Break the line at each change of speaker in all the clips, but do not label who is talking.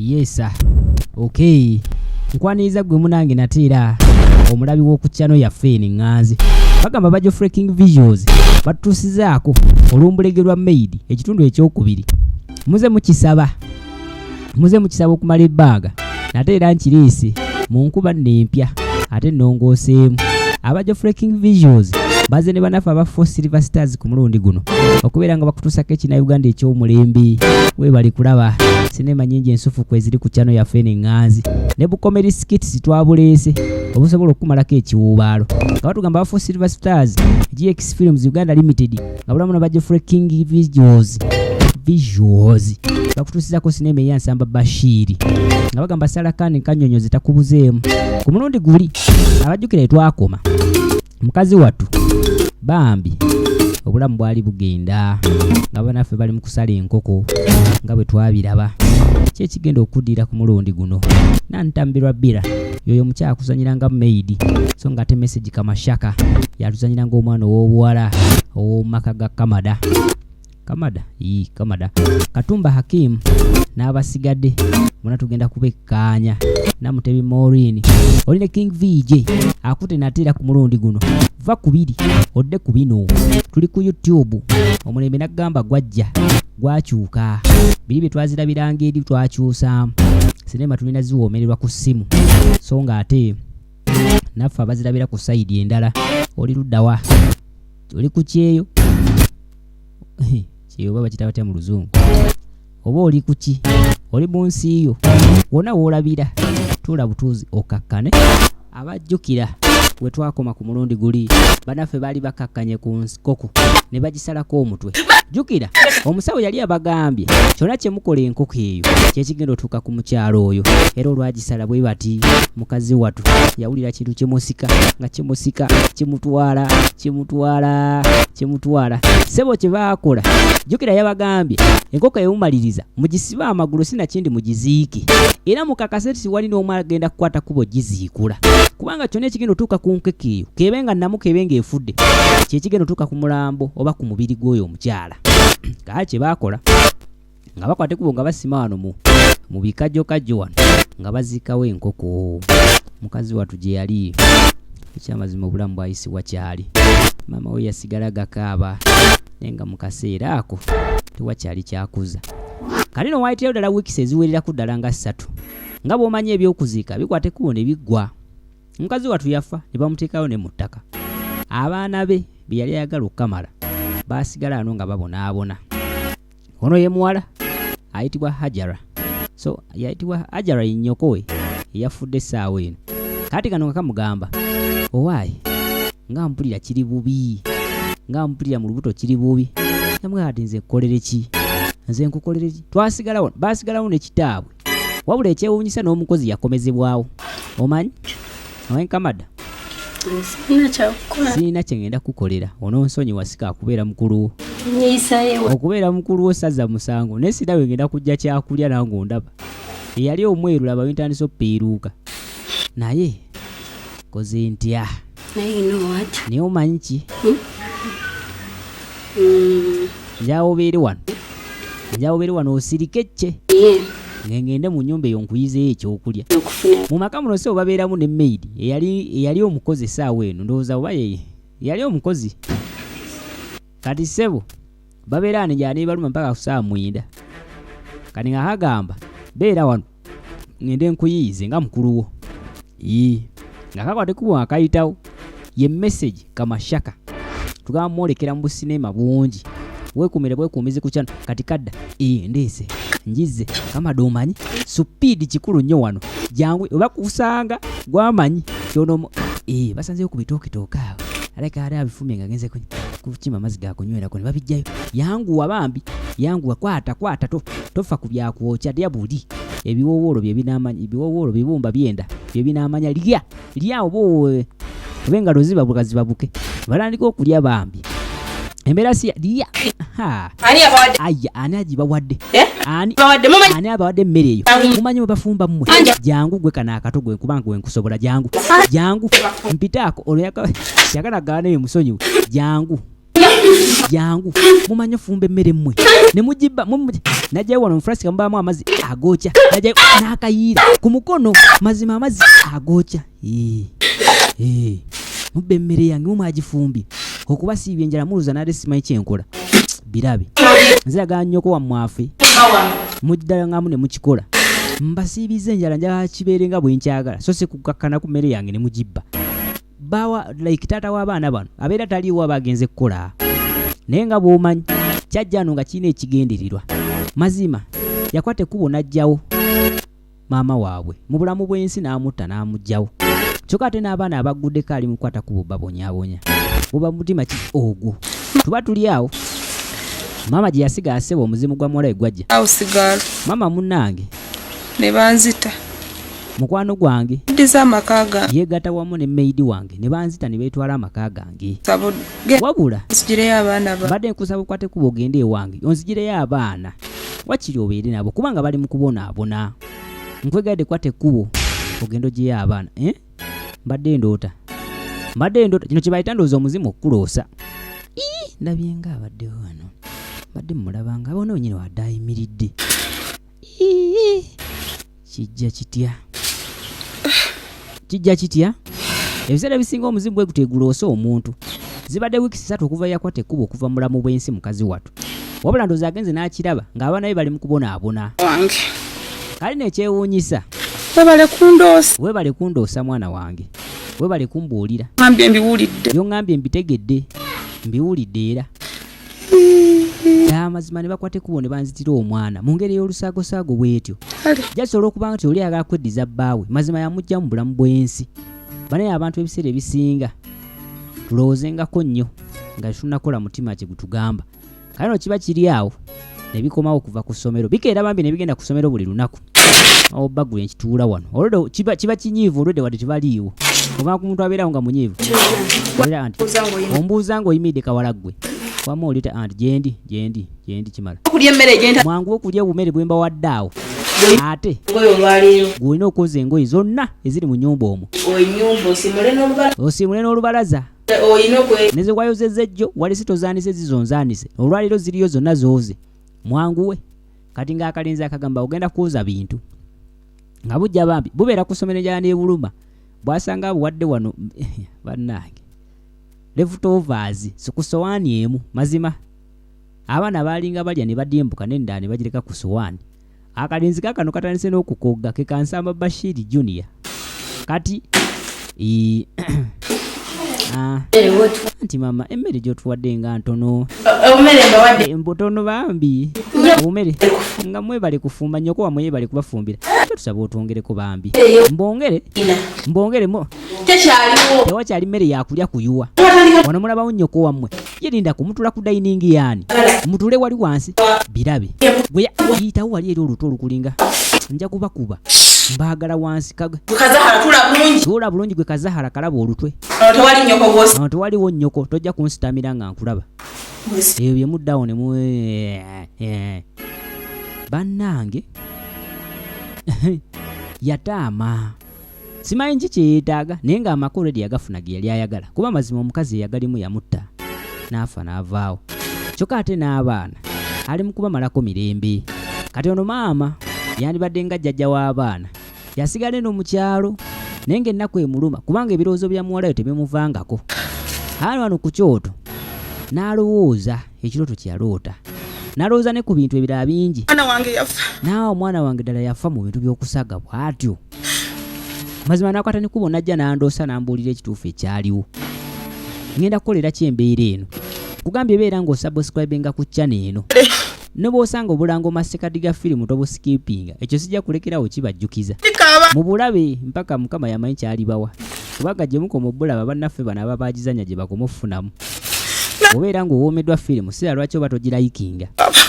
Yesa okay, nkwaniriza gwe munange nate era omulabi w'oku channel yaffe eno eŋŋanzi. Bagamba ba Geoffrey King Visuals batutuusizaako olumbulege lwa maid ekitundu ekyokubiri. Muze mukisaba, muze mukisaba okumala ebbanga, nate era nkiriise mu nkuba nno empya ate nnongooseemu. Aba Geoffrey King Visuals bazze ne banaffe aba Four Silver Stars ku mulundi guno okubeera nga bakutuusako ekina Uganda eky'omulembe. Weebali kulaba sinema nyingi ensufu kweziri ku channel yaffe eno eŋŋanzi, ne bu comedy skits twabuleese obusobola okukumalako ekiwuubaalo. Nga batugamba aba Four Silver Stars, GX Films Uganda Limited, nga bulamu na ba Geoffrey King Visuals bakutuusizako sinema eya Nsamba Bashiiri, nga bagamba Salakani Kanyonyozi takubuzeemu. Ku mulundi guli abajjukira etwakoma, mukazi wattu bambi obulamu bwali bugenda nga banaffe bali mu kusala enkoko nga bwe twabiraba. Ki ekigenda okuddira ku mulundi guno? Nantambirwa Bbira yoyo omukyala akuzanyira nga maid, so nga ate Message Kamashaka yatuzanyira ng'omwana ow'obuwala ow'omu maka ga Kamada. Kamada ii Kamada Katumba Hakim n'abasigadde bona tugenda kubekkaanya. Namutebi Maureen oli ne King VJ akute nate era ku mulundi guno va ku biri odde ku bino. Tuli ku YouTube, omulembe naggamba gwajja gwakyuka, biri bye twazirabiranga eri twakyusaamu. Sinema tulina ziwoomererwa ku ssimu, so nga ate naffe abazirabira ku side endala. Oli luddawa? Oli ku kyeyo? Kyeyo oba bakita batya mu Luzungu? Oba oli ku ki? Oli mu nsi yo wonna woolabira, tuula butuuzi okakkane. Abajjukira we twakoma ku mulundi guli, banaffe baali bakakkanye ku nkoko ne bagisalako omutwe. Jjukira omusawo yali abagambye kyonna kye mukola enkoko eyo kyekigenda otuuka ku mukyalo oyo. Era olwagisala bwe bati, mukazi watu yawulira kintu kimusika, nga kimusika kimutwala, kimutwala, kimutwala. Ssebo kye baakola, jjukira yabagambye enkoko ewumaliriza mugisibe amagulu, sinakindi mugiziike, era mukakase ti wali n'omu agenda kukwata kubo giziikula, kubanga kyonna ekigenda otuuka ku nkoko eyo, kebe nga namu kebe ng'efudde, kyekigenda otuuka ku mulambo oba ku mubiri gw'oyo omukyala. Kaa kye baakola nga bakwata ekkubo nga basima wano mu bikajjokajjo wano nga baziikawo enkoko mukazi wattu gye yali. Ekyamazima obulamu bwayisibwa kyali, maama we yasigala gakaaba, naye nga mu kaseera ako tewakyali kyakuza. Kati no waayitirayo ddala wiikisi eziwererako ddala nga 3, nga bw'omanyi ebyokuziika bikwata ekkubo ne biggwa. Mukazi wattu yafa ne bamuteekayo ne mu ttaka. Abaana be be yali ayagala okukamala baasigala ano nga babonaabona. Ono ye muwala ayitibwa Hajara. So yayitibwa Hajara ye nnyoko we eyafudde essaawa eno. Kati kano nga kamugamba, owaaye nga mpulira kiri bubi, nga mpulira mu lubuto kiri bubi. Namugamba ati nze nkukolere ki? Nze nkukolere ki? Twasigalawo, baasigalawo ne kitaabwe. Wabula ekyewuunyisa n'omukozi yakomezebwawo. Omanyi owenkamada,
Sirina kyakukola.
Sirina kye ngenda kukukolera, ononsonyiwa, sikakubeera mukulu wo.
Nneeyisayo.
Okubeera mukulu wo saza musango, naye sina we ngenda kujja kyakulya. Nange ondaba eyali omweru, laba wentandise okupeeruuka, naye koze ntya?
Naye you know what?
Naye omanyi ki? Njawo obeere wano, njawo obeere wano osirike kye ngengende mu nnyumba eyo nkuyizeeyo ekyokulya.
Okufuna.
Mu maka muno sebo babeeramu ne maid eyali omukozi essaawa eno, ndowooza oba ye yali omukozi. Kati ssebo babeera wano gy'aneebaluma mpaka ku ssaawa 9. Kati nga kagamba beera wano ngende nkuyiyize nga mukulu wo. Ii nga kakwata ekkubo nga kayitawo. Ye Message Kamashaka tugamba mwolekera mu businema bungi, weekuumire bwekuumizi ku kyano. Kati kadda, ee ndeese njize kamada. Omanyi supiidi kikulu nnyo wano, jangu oba kusanga gwamanyi kyono. Ee basanzeyo ku bitooketooke awo, aleka ali abifumye nga agenze kukima amazzi gakunywerako ne babijjayo. Yanguwa bambi, yanguwa, kwata kwata, tofa ku byakwokya, lya buli ebiwowoolo bye binaamanya, ebiwowoolo bibumba byenda bye binaamanya. Lya lya oba oba engalo zibabuka zibabuke. Batandika okulya bambi, embeera si lya. Ha.
Ani abawadde?
Aya, ani agibawadde?
Eh?
Ani?
Bawadde mumanyi?
Ani abawadde emmere eyo? Mumanyi bwe bafumba mmwe?
Anja.
Jangu gwe kano akato gwe nkubanga gwe nkusobola, jangu jangu mpitaako. Olwo yagala gaana eyo musonyiwe, jangu. Jangu mumanyi ofumba emmere mmwe ne mugibba najjayo wano mu fulasika mubaamu amazzi agookya, najjayo n'akayiira ku mukono, mazima amazzi agookya. Mubba emmere yange mwe mwagifumbye okuba siibye enjala muluza nade simanyi kyenkola birabe nziraga nnyoko wammwe afe muddangamu ne mukikola mbasiibiza enjala njagala kibeere nga bwe nkyagala so si kukakkana ku mmere yange ne mugibba. Bawa like taata w'abaana bano abeera taliiwo aba agenze kukola naye nga bw'omanyi kyajja ano nga kirina ekigendererwa. Mazima yakwata ekkubo n'aggyawo maama waabwe mu bulamu bw'ensi n'amutta n'amuggyawo kyokka ate n'abaana abagguddeko ali mu kukwata kkubo babonyaabonya. Buba mutima ki ogwo? Tuba tuli awo maama gye yasiga aseba omuzimu gwa muwala we gwajja. Maama munnange
ne banzita.
Mukwano gwange
Ddiza amaka gange.
Yeegatta wamu ne maid wange ne banzita ne beetwala amaka gange. Wabula
Nzigireyo abaana ba.
Mbadde nkusaba okwate ekkubo ogende ewange onzigireyo abaana wakiri obeere nabo kubanga bali mu kubonaabona. Nkwegayiridde kwata ekkubo ogende oggyeyo abaana. Eh? Mbadde ndoota. Mbadde ndoota. Kino kye bayita ndowooza omuzimu okukuloosa. Ii, ndabye nga abaddewo wano. Mbadde mmulaba nga wano wennyini wadde ayimiridde. Ii, kijja kitya? Kijja kitya? Ebiseera ebisinga omuzimu bwe gutyo eguloosa omuntu. Zibadde wiiki 3 okuva yakwata ekkubo okuva mu bulamu bw'ensi mukazi wattu. Wabula ndowooza agenze n'akiraba ng'abaana be bali mu kubonaabona.
Wange.
Kale nno ekyewuunyisa.
Webale kundoosa.
Webale kundoosa mwana wange. Webale kumbuulira.
Ngambye mbiwulidde.
By'oŋŋambye mbitegedde. Mbiwulidde era. Amazima ne bakwata ekkubo ne banzitira omwana mu ngeri ey'olusaagosaago bw'etyo. Just olw'okuba nti oli ayagala kweddiza bbaawe, mazima yamuggya mu bulamu bw'ensi. Banaye abantu ebiseera ebisinga tulowoozengako nnyo nga tetunnakola mutima kye gutugamba. Kale no kiba kiri awo ne bikomawo okuva ku ssomero. Bikeera bambi ne bigenda ku ssomero buli lunaku. Awo baggula ekituula wano. Olwedde kiba kinyiivu olwedde wadde tebaliiwo. Oba ku muntu abeerawo nga munyiivu. Era anti ombuuza ng'oyimiridde kawala ggwe. Wamma olita anti gyendi gyendi gyendi kimala.
Okulya emmere gyenta.
Mwangu okulya obumere bwe mbawadde awo. Ate
Engoye olwaleero.
Gwe olina okwoza engoye zonna eziri mu nnyumba omwo.
Ennyumba osiimule n'olubalaza.
Osiimule n'olubalaza.
Olina okwe.
Ne ze wayozezza ejjo walese tozaanise zizo nzaanise. Olwaleero ziriyo zonna zooze. Mwanguwe. Kati ng'akalenzi akagamba ogenda kwoza bintu. Nga bujja bambi bubeera ku ssomero enjala n'ebuluma. Bw'asanga abuwadde wano bannange. Leftovers si ku ssowaani emu mazima. Abaana baalinga balya ne badimbuka n'endala ne bagireka ku ssowaani. Akalenzi kaakano katandise n'okukogga ke ka Nsamba Bashir Junior. Kati anti mama emmere gy'otuwadde nga ntono. Mbutono bambi. Obumere nga mwebale kufumba nnyoko wammwe yeebale kubafumbira. Tusaba otwongereko bambi. Mbongere mbongere mo. Tewakyali mmere ya kulya kuyuwa. Wano mulabawo nnyoko wammwe. Ye linda kumutula ku dining yaani. Mutule wali wansi birabe. Gwe yitawo wali eri oluto olukulinga. Nja kubakuba. Mbaagala wansi kagwe.
Kazahara tula bulungi.
Tula bulungi gwe Kazahara kalaba olutwe.
Ono tewali nnyoko gw'osi.
Ono tewaliwo nnyoko tojja kunsitamira nga nkulaba. Ebyo bye muddawo ne mu bannange. Yataama. Simanyi ki kye yeetaaga naye ng'amaka already yagafuna ge yali ayagala kuba mazima omukazi eyagalimu yamutta n'afa n'avaawo kyokka ate n'abaana ali mu kubamalako mirembe. Kati ono maama yandibadde nga jjajja w'abaana yasigala eno mu kyalo naye ng'ennaku emuluma kubanga ebirowoozo bya muwala we tebimuvangako. Ali wano ku kyoto n'alowooza ekirooto kye yaloota n'alowooza ne ku bintu ebirala bingi.
Omwana wange yafa.
Naawe omwana wange ddala yafa mu bintu by'okusaga bw'atyo. Mazima n'akwata n'ekkubo n'ajja n'andoosa n'ambuulira ekituufu ekyaliwo. Ngenda kukolera ki embeera eno? Nkugambye beera ng'osubscribinga ku channel eno. Ne bw'osanga obulango masekati ga firimu tobusikipinga. Ekyo sijja kulekerawo kibajjukiza. Mu bulabe mpaka Mukama yamanyi ky'alibawa. Kubanga gye mukoma obulaba bannaffe bano ababagizannya gye bakoma okufunamu. Bw'obeera ng'owoomeddwa firimu sira lwaki oba togirayikinga.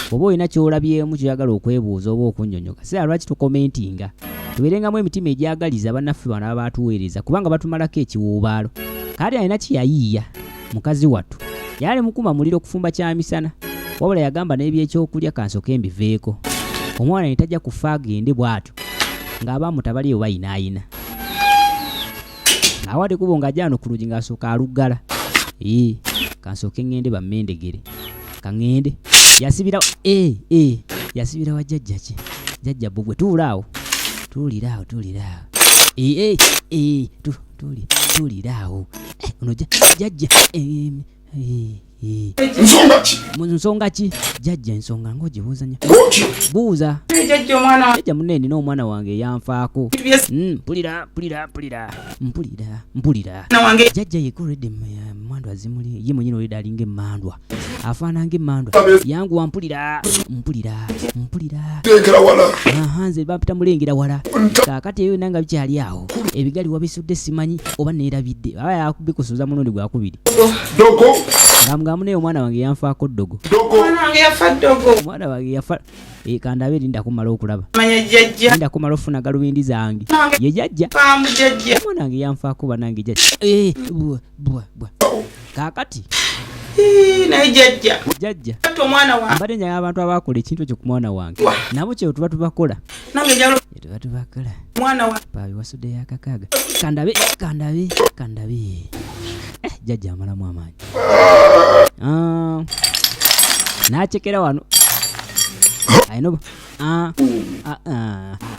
Bw'oba olina ky'olabyemu ky'oyagala okwebuuza oba okunnyonnyoka sira lwaki tokomentinga. Tubeerengamu emitima egyagaliza bannaffe bano abatuweereza kubanga batumalako ekiwuubaalo. Kaali alina kye yayiiya mukazi wattu. Yali mukuma muliro okufumba kyamisana wabula yagamba n'ebyekyokulya kansooke mbiveeko. Omwana ne tajja kufa agende bw'atyo ng'abaamuta bali eyo bayinaayina. Awali kubo ng'ajja wano ku luggi ng'asooka aluggala. Kansooke ŋŋende bammendegere. Kaŋŋende. Yasibira eh eh yasibira wa jjajja ki? Jjajja Bbugwe tuula awo. Tuulira awo, tuulira awo. Eh eh eh tu tuuli tuulira awo. Eh ono jjajja eh eh eh.
Nsonga ki?
Mu nsonga ki? Jjajja ensonga ng'ogibuuza nnyo.
Bw'otyo.
Buuza.
Jjajja omwana wange.
Jjajja munne nina omwana wange eyanfaako. Mpulira mpulira mpulira mpulira mpulira.
Mwana wange.
Jjajja yekka olwedde emmandwa zimuli ye mwennyini olwedde alinga emmandwa. Afaanana ng'emmandwa. Yanguwa mpulira mpulira mpulira.
Lengera wala.
Aha, nze bampita mulengera wala. Kaakati ebyo byonna nga bikyali awo. Ebigali wabisudde simanyi oba neerabidde. Aba yakubikusuuza mulundi gwakubiri.
Ddogo.
Ng'amugamu naye omwana wange yanfaako ddogo.
Ddogo.
Omwana wange yafa ddogo.
Omwana wange yafa. Kandabe linda kumala okulaba.
Manya jjajja.
Linda kumala okufuna galubindi zange. Ye jjajja.
Faamu jjajja.
Omwana wange yanfaako bannange jjajja. Bwa, bwa, bwa. Kaakati.
Naye jjajja.
Jjajja.
Ate omwana wange.
Mbadde njagala abantu abaakola ekintu ekyo ku mwana wange.
Wa.
Nabo kye tuba tubakola.
Nange njagala
Kye tuba tubakola.
Mwana wa.
Paabi wasuddeyo akakaaga. Kandabe, kandabe, kandabe. Jjajja amalamu amaanyi. N'acekera wano. Alina obu-,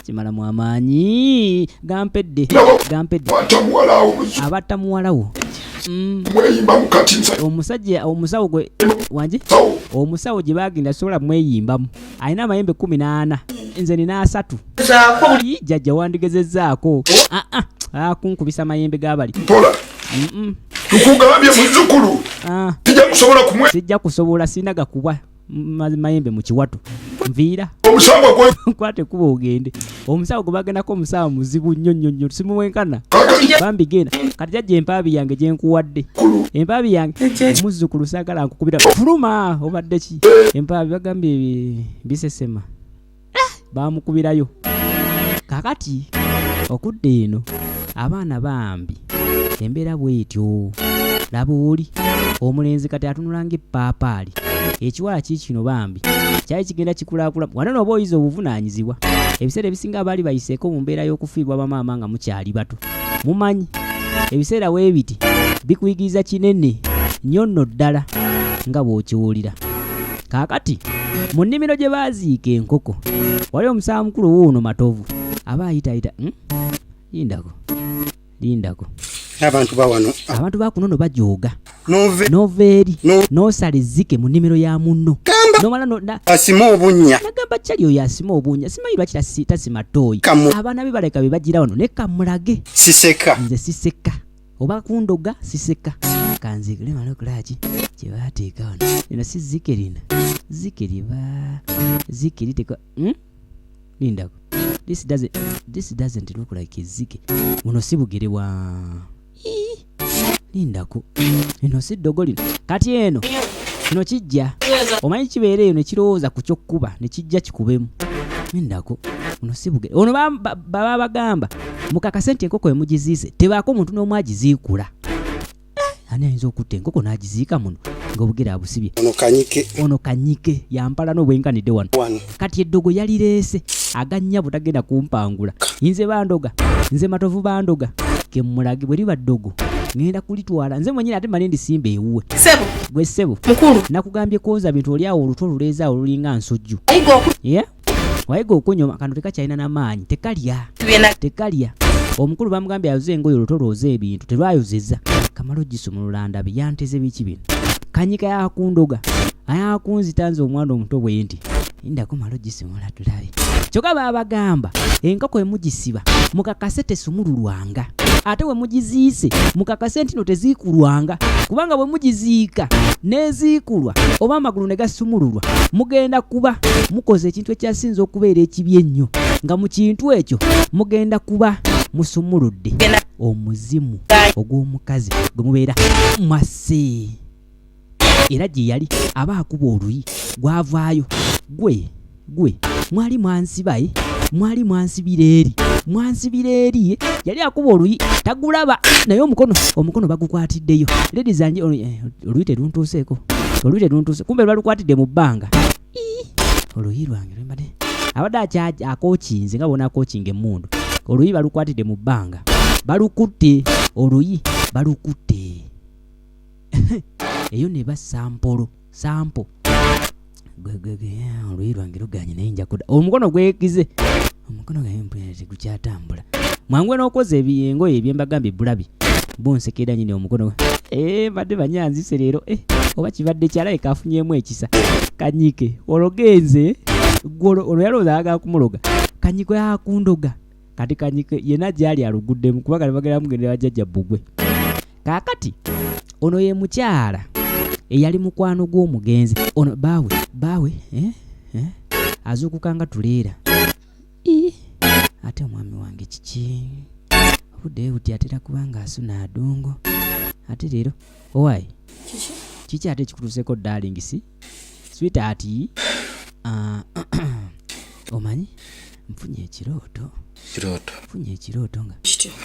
kimalamu amaanyi. Gampedde, gampedde.
Abatta muwala wo muzu.
Abatta muwala wo.
Mweyimbamu kati nsa.
Omusajja, omusawo gwe, wanje?
Sawo.
Omusawo gye baagenda sobola mweyimbamu. Alina amayembe 14. Nze nina 3.
Zaako.
Ii, jjajja wandigezezzaako. Kunkubisa amayembe g'abali.
Mpola. Tukugambye muzzukulu. Sijja kusobola kumwe.
Sijja kusobola, sirina gakuba mayembe mu kiwato. Nviira.
Omusawo gwe.
Nkwate kuba ogende. Omusawo gwe bagendako omusawo muzibu nnyo nnyo nnyo. Simuwenkana.
Kakati.
Bambi genda. Kati jjajja empaabi yange gye nkuwadde.
Kulu.
Empaabi yange.
Ejje.
Muzzukulu saagala nkukubira. Fuluma obadde ki? Empaabi bagambye bisesema. Baamukubirayo. Kaakati okudda eno abaana bambi embeera bw'etyo. Laba oli omulenzi kati atunula ng'eppaapaali. Ekiwala kiikino bambi kyali kigenda kikulaakula. Wano n'oba oyize obuvunaanyizibwa. Ebiseera ebisinga abaali bayiseeko mu mbeera y'okufiirwa bamaama nga mukyali bato. Mumanyi ebiseera bwe biti bikuyigiriza kinene nnyo nno ddala nga bw'okiwulira. Kaakati mu nnimiro gye baaziika enkoko wali omusawo mukulu wuuno Matovu aba ayitaayita, Lindako, lindako.
Abantu ba wano.
Abantu ba kuno nno bajooga.
Nove.
Nova eri.
No.
N'osala ezzike mu nnimiro ya munno.
Gamba.
N'omala no, na.
Asima obunnya.
Nagamba Charlie oyo asima obunnya. Simanyi lwaki tasima ttooyi.
Kamu.
Abaana be baleka be bagira wano ne kamulage.
Siseka.
Nze siseka. Oba kundoga siseka. Kanzigule male okulaba ki kye baateeka wano. Lino si zzike lino. Zzike liba. Zzike liteekwa. Lindako. This doesn't look like a zzike. Buno si bugere bwa. Ii. Lindako. Lino si ddogo lino. Kati eno. Kino kijja. Omanyi kibeera eyo ne kirowooza ku ky'okkuba ne kijja kikubemu. Lindako. Buno si bugere. Ono baba bagamba mukakase nti enkoko emugiziise tebaako muntu n'omu agiziikula. Ani ayinza okutta enkoko n'agiziika muno ng'obugere abusibye?
Ono Kanyike.
Ono Kanyike yampala n'obwenkanidde wano.
Wano.
Kati eddogo yalireese agannya butagenda kumpangula. Nze bandoga, nze Matovu bandoga. Ke mmulage bwe liba ddogo ŋŋenda kulitwala nze mwennyini ate mmale ndisimba ewuwe.
Ssebo.
Gwe ssebo.
Mukulu.
Nakugambye kwoza bintu oli awo olutwo oluleeze awo lulinga nsujju.
Wayiga oku-
Yeah? Wayiga okunyoma kano tekakyalina n'amaanyi, tekalya.
Byena-
Tekalya. Omukulu bamugambye ayoze engoye olutwo lwoze ebintu, terwayozezza. Kamala ogisumulula ndabe yanteze biki bino. Kanyika yakundoga. Ayakunzita nze omwana omuto bwe nti. Lindako mala ogisumula tulabe. Kyokka baabagamba enkoko emugisiba mukakase tesumululwanga. Ate bwe mugiziise mukakase nti no teziikulwanga. Kubanga bwe mugiziika n'eziikulwa oba amagulu ne gasumululwa mugenda kuba mukoze ekintu ekyasinze okubeera ekibi ennyo. Nga mu kintu ekyo mugenda kuba musumuludde omuzimu ogw'omukazi gwe mubeera mwasse. Era gye yali aba akuba oluyi gwavaayo. Gwe, gwe, mwali mwansiba, Mwali mwansibira eri. Mwansibira eri, Yali akuba oluyi tagulaba naye omukono bagukwatiddeyo. Ladies and gentlemen, oluyi teruntuuseeko. Oluyi teruntuuse. Kumbe balukwatidde mu bbanga. Ii, oluyi lwange lwembadde. Abadde akookinze nga bw'onakookinga emmundu. Oluyi balukwatidde mu bbanga. Balukutte oluyi balukutte. Eyo neba sampolo sampo oluyi lwange luganye naye nja kudda. Omukono gwekize, omukono gwange tegukyatambula. Mwanguwe n'okwoza engoye ebyembagambye bulabi bunsekera nyini omukono. Mbadde banyanzise leero. Oba kibadde kyalabika afunyemu ekisa. Kanyike ologenze olwo yalowooza ayagala kumuloga. Kanyike akundoga. Kati Kanyike yenna gy'ali aluguddemu kuba kati bagenda mugendera bajjajja Bbugwe. Kaakati ono ye mukyala eyali mukwano gw'omugenzi ono baawe azuukuka nga tuleera. Ate omwami wange kiki obudde buti atera kuba nga asuna adungo ate leero owaayi kiki ate ekikutuuseeko darling si sweetheart? Omanyi nfunye ekirooto.
Kirooto.
Nfunye ekirooto nga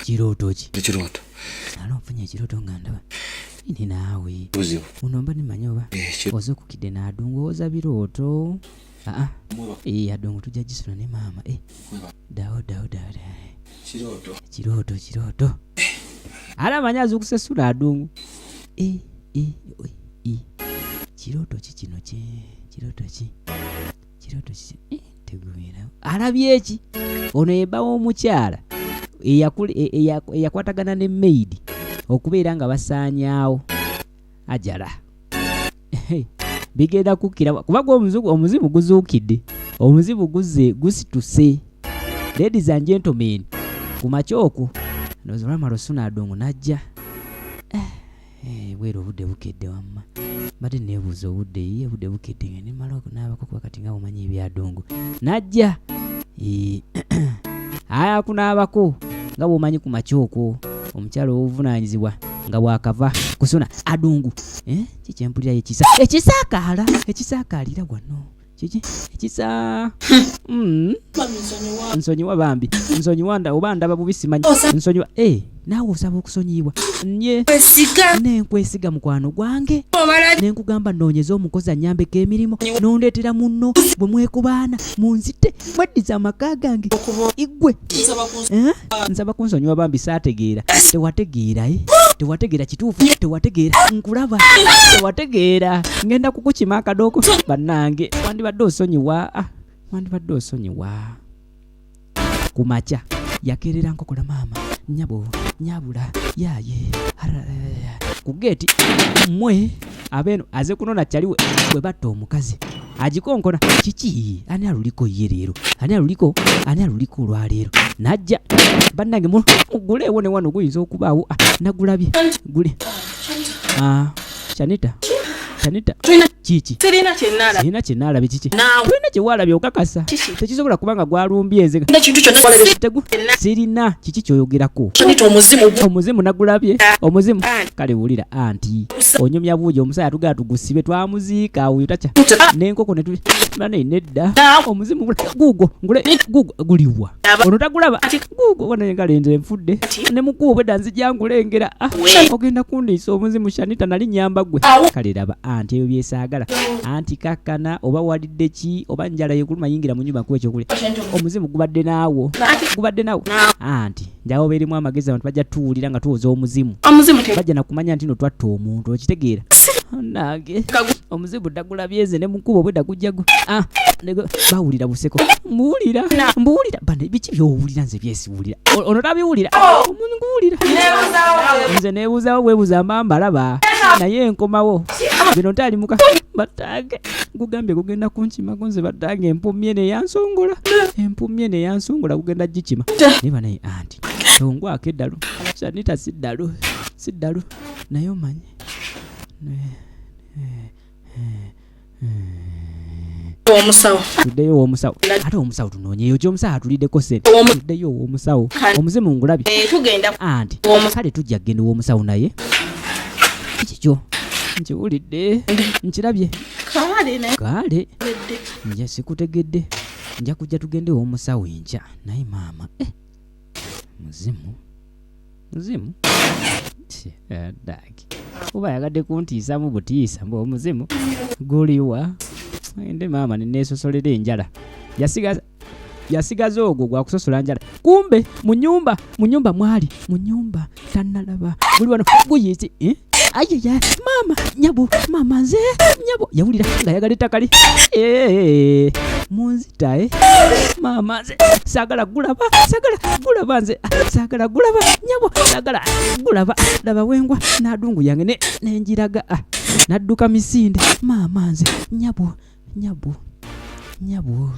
kirooto ki?
Ekirooto.
Alo nfunye ekirooto nga ndaba nini naawe.
Buzibu.
Uno mba nimanyi oba ozuukukidde n'adungu owoza birooto. Adungu tujja gisula ne maama. Dawo dawo dawo.
Kirooto.
Kirooto kirooto. Ala amanyi azuukuse sula adungu. Kirooto ki kino ki? Kirooto ki? Kirooto ki? Tegubeerawo. Alabye eki? Ono yebba w'omukyala eyakwatagana ne maid okubeera nga basaanyaawo ajala. Bigenda kukkira kuba gwe omuzimu guzuukidde, omuzimu guzze gusituse. Ladies and gentlemen, ku makya okwo ndowooza olwamala osuna adongo n'ajja. Bweru obudde bukedde wamma. Mbadde neebuuza obudde, ye obudde bukedde ngende mmale okunaabako kuba kati nga bw'omanyi ebyadongo. N'ajja. Aya kunaabako nga bw'omanyi ku makya okwo omukyala ow'obuvunaanyizibwa nga bw'akava kusuna adungu. Kiki empulira ekisa? Ekisaakaala, ekisaakaalira wano. Kiki? Ekisa. Nsonyiwa bambi. Nsonyiwa oba ndaba bubi simanyi. Nsonyiwa. Naawe osaba okusonyiyibwa. Nye. Ne nkwesiga mukwano gwange. Ne nkugamba nnoonyeze omukozi annyambeko emirimu. N'ondeetera munno bwe mwekubaana munzite mweddiza amaka gange. Iggwe. Nsaba kunsonyiwa bambi saategeera. Tewategeera, Tewategeera kituufu. Tewategeera. Nkulaba. Tewategeera. Ngenda kukukima akadooko. Bannange, wandibadde osonyiwa. Wandibadde osonyiwa. Ku makya yakeerera nkokola maama. Nnyabo, nnyabula, yaaye. Ku geeti mmwe abeeno aze kunona kyaliwe bwe batta omukazi. Agikonkona kiki? Ani aluliko ye leero? Ani aluliko? Ani aluliko olwaleero? Najja bannange muguleewo ne wano guyinza okubaawo. Nagulabye. Gule. Shanita. Shanita. Kiki?
Sirina kye nnaalabye.
Sirina kye nnaalabye kiki?
Naawe.
Tolina kye waalabye okakasa.
Kiki?
Tekisobola kuba nga gwalumbye nze.
Sirina kintu kyonna ky'olabye.
Sirina kiki ky'oyogerako.
Shanita, omuzimu
Omuzimu nagulabye. Omuzimu.
Anti.
Kale wulira anti. Onyumya buugi omusajja atugala tugusibe twamuziika oyo takya. N'enkoko ne bane nedda.
Naawe.
Omuzimu guugwo, ngule, guugwo, guliwa. Ono tagulaba.
Ati.
Guugwo, bwana engalo nze nfudde.
Ati.
Ne mukubo bwedda nzija nkulengera.
We.
Ogenda kundiisa omuzimu Shanita nali nnyamba ggwe.
Awo.
Kale laba anti ebyo byesaagala. Anti kakkana oba walidde ki oba njala yekuluma yingira mu nnyumba nkuwe ekyokulya. Omuzimu gubadde naawo.
Ati.
Gubadde naawo.
Naawe.
Anti njagala obeeremu amagezi abantu bajja tuwulira nga tuwoza omuzimu.
Omuzimu
Bajja na kumanya nti no twatta omuntu okitegeera. Nange.
Kagu-
Omuzimu ddagulabye nze ne mukubo obwedda gujja bawulira buseko. Mbuwulira. Mbuwulira. Bane biki by'owulira nze byesiwulira. Ono tabiwulira. Omuntu nguwulira. Nze neebuuzaawo bwebuuza mba mbalaba. Naye nkomawo. Bino ntaali muka. Battange. Gugambye gugenda kunkimako nze battange empumye neyansongola. Empumye neyansongola gugenda gikima. Naye banaye anti. Tongwako eddalu. Shanita si ddalu. Si ddalu. Naye omanyi.
Omusawo.
Tuddeyo ow'omusawo. Ate omusawo tunoonyeeyo ki? Omusawo atuliddeko ssente. Tuddeyo ow'omusawo. Omuzimu ngulabye.
Tugenda
Anti.
ow'omusawo.
Kale tujja kugenda ow'omusawo naye. Kiki kyo? Nkiwulidde. Nkirabye.
Kale naye.
Kale. Nja sikutegedde. Nja kujja tugende ow'omusawo enkya. Naye maama. Muzimu. Muzimu. Daki. Oba ayagadde kuntiisamu butiisa mbu omuzimu guliwa. Ende maama ne neesosolera enjala. Yasigaza ogwo gwa kusosola njala. Kumbe mu nnyumba, mu nnyumba mwali, mu nnyumba tannalaba. Guli wano guyise, Ayaya, maama nyabo, maama nze nyabo. Yawulira ng'ayagala ettaka li. Eh, munzita eh. Maama nze saagala gulaba, saagala gulaba nze, saagala gulaba nyabo, saagala gulaba. Laba wengwa n'adungu yange ne nenjiraga. Ah, nadduka misinde. Maama nze nyabo, nyabo, nyabo.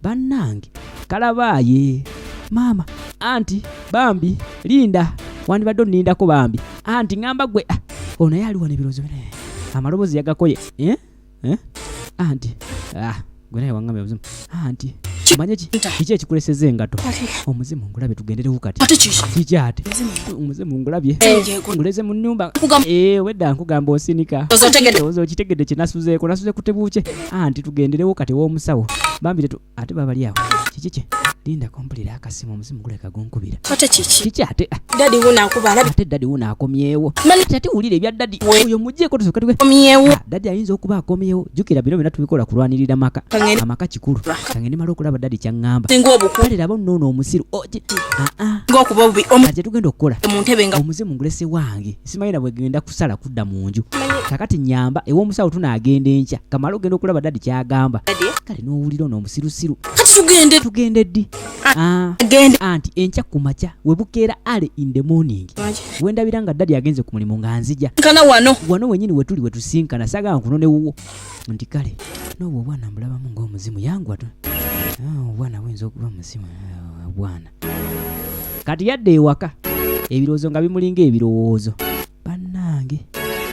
Bannange kalabaaye. Maama anti bambi linda, wandibadde onnindako bambi. Anti ŋŋamba gwe, ah, ono naye ali wano ebirowoozo bine amaloboozi yagakoye. Eh? Eh? Anti ah, gwe naye waŋŋambye omuzimu. Anti omanye ki kiki ekikuleseza engato? Omuzimu ngulabye, tugenderewo kati.
Ate kiki?
Kiki ate? Omuzimu ngulabye, nguleze mu nnyumba.
Nkugamba-
Eh, wedda nkugamba osinika.
Ozo otegedde.
Ozo okitegedde kye nasuzeeko, nasuze kutebuukye. Anti tugenderewo kati ew'omusawo bambi tetu ate babali awo. Kiki kye lindako mpulira akasimu, omuzimu guleka gunkubira.
Ate kiki?
Kiki ate? Ah,
Dadi wuno akuba alabi.
Ate daddy wuno akomyewo.
Mani-
Ate ate wulira ebya daddy.
We-
Oyo muggyeko tusooke tuge.
Komyewo.
Ah, daddy ayinza okuba akomyewo. Jjukira bino byonna tubikola kulwanirira maka.
Kangende-
Amaka kikulu. Kangende mala okulaba daddy kyaŋŋamba.
Singa obuku.
Kale laba nno ono omusiru. Oh, ah, ah.
Singa okuba obubi. Omu
Kati kyetugenda okukola,
mu ntebe nga
omuzimu ngulese wange, simanyi na bwegenda kusala kudda mu nju. Kakati nyamba ew'omusawo, tunaagenda enkya kamala ogenda okulaba daddy kyagamba. Kale n'owulira ono omusirusiru.
Kati tugende.
Tugende ddi? Ah,
Gende.
Anti enkya ku makya we bukeera, early in the morning, wendabira nga daddy agenze ku mulimu nga nzija.
Nkana wano.
Wano wenyini wetuli wetusinkana, saagala nkunone wuwo. Nti kale n'obwo obwana mbulabamu ng'omuzimu yangu ato. Ah, obwana buyinza okuba muzimu. Ah, obwana. Kati yadda ewaka ebirowoozo nga bimulinga ebirowoozo. Bannange,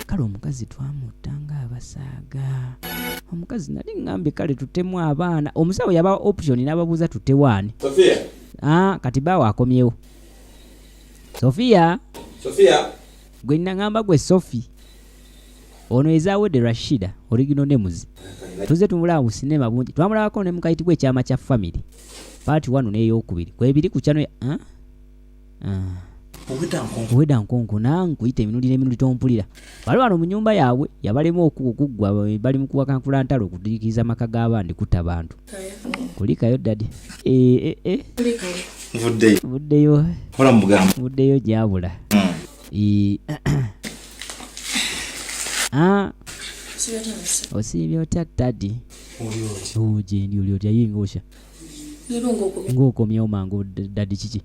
kale omukazi twamutta ng'abasaaga. Omukazi nali ŋŋambye kale tutemu abaana. Omusawo yabawa option n'ababuuza tutewaani.
Sophia.
Ah, kati baawo akomyewo. Sofiya.
Sophia.
Gwe naŋŋamba gwe Sofi. Ono ezaawedde Rashida, original names. Tuze tumulaba mu sinema bungi, twamulabako ne mukayitibwa Ekyama kya Family part 1 n'eyokubiri kwebiri ku channel ya ah? Ah.
Obwedda nkonko.
Obwedda nkonko nankuyita emirundi n'emirundi tompulira. Bali wano mu nyumba yaabwe yabalema okuggwa, bali mu kuwakankula ntalo okudiikiriza amaka g'abandi kutta bantu. Kulikayo daddy. Eh, eh, eh.
Nvuddeyo.
Vuddeyo.
Kola mu bugambo.
Vuddeyo gyabula. Eh, ah, osiibye otya daddy? Gyendi, oli otya? Ye ng'osha ng'okomyewo mangu daddy, kiki?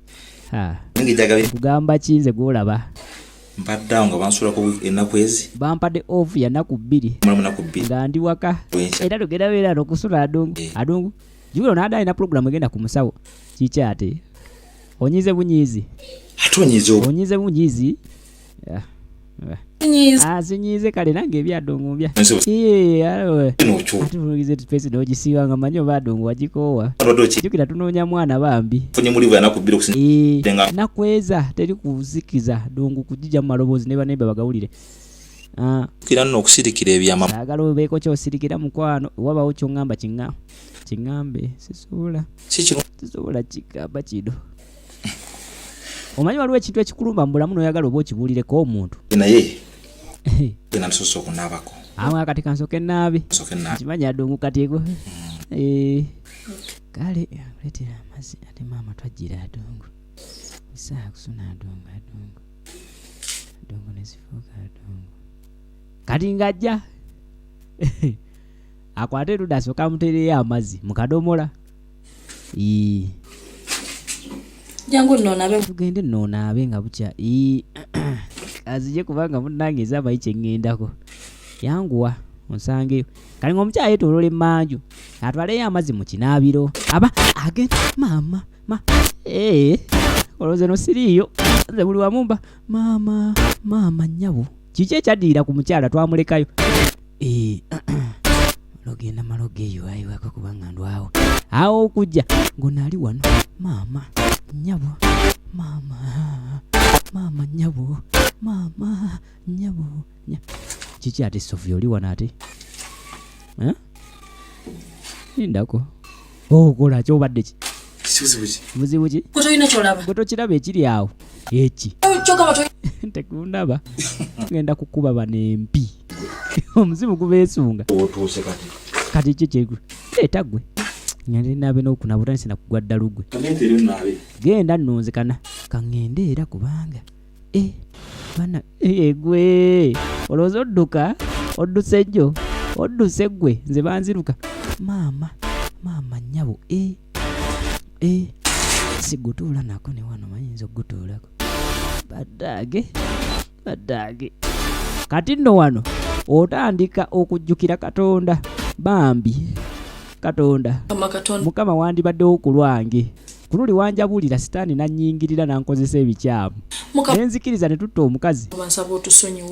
Ha,
Nange njagala
kugamba ki nze gw'olaba?
Mbadde awo nga bansulako ennaku ezi.
Bampadde off ya nnaku 2.
Mulamu naku 2.
Nga ndi waka.
Bwenkya.
Era tugenda beera nokusula adungu.
Eh.
Adungu jubilo naada alina pulogulamu egenda ku musawo. Kiki ate? Onyize bunyiizi.
Ate onyiiza obu.
Onyize bunyiizi. Ah, ah.
Nyiiza.
Ah, sinyiize kale nange ebyadungu mbya.
Nsobola.
Iye, awe.
Nokyo.
Ate tunulize space n'ogisiba nga manyi oba adungu wagikoowa.
Obadde oki?
Jjukira tunoonya mwana bambi.
Funye mulivu ya naku 2 okusinga.
Eh,
Nga-
nakweza teri kuzikiza dungu kugijja mu maloboozi ne banemba bagawulire. Ah,
Kira nno okusirikira ebyama.
Saagala obeeko kyosirikira mukwano, wabawo kyoŋŋamba kiŋŋambe sisobola.
Si kino.
Sisobola kigamba kino. Omanyi waliwo ekintu ekikulumba mu bulamu n'oyagala oba okibuulireko omuntu.
Naye genda nsoose okunaabako.
Amwe kati kansooke naabe.
Nsooke naabe.
Kimanyi adungu kati ego. Eh, kale leetera amazzi ate maama twajjira adungu. Saa kusuna adungu adungu. Adungu ne zifuuka adungu. Kati ng'ajja akwate erudda asooke amuteereyo amazzi mu kadomola. Ii.
Jangu nno onabe.
Tugende nno onaabe nga bukya. Ii, azije kubanga munnange nze amanyi kye ŋŋendako. Yanguwa onsangeyo. Kale ng'omukyala yeetooloola emmanju atwaleyo amazzi mu kinaabiro aba agenda maama ma ee olowooza eno siriiyo nze buli wamu mba maama maama nnyabo. Kiki ekyaddirira ku mukyala? Twamulekayo. Ee, logenda maloga eyo ayiwako kubanga ndwawo awo okujja ng'ono ali wano maama nnyabo maama maama nnyabo maama nnyabo Kiki ate Sofia oli wano ate? Eh? Lindako okola ki? Obadde ki?
Kibuzibu ki?
Buzibu ki?
Gwe tolina kyolaba.
Gwe tokiraba ekiri awo eki?
Kyogamba tolina.
Tekundaba ngenda kukuba bano empi, omuzimu gubeesunga.
Otuuse kati.
Kati ki kyegwe leeta gwe ngende naabe n'okunaba otandise nakugwa ddalu gwe.
Kaneetere naabe.
Genda nno nze kana kaŋŋende era kubanga e Bana egwe olowooza odduka odduse jjo odduse ggwe nze banziruka maama maama nnyabo e e sigutuula nako ne wano manyinza okugutuulako baddaage baddaage kati nno wano otandika okujjukira Katonda bambi Katonda Mukama wandibaddewo ku lwange ku luli wanjabulira sitaani nannyingirira nankozesa ebikyamu nenzikiriza ne tutta omukazi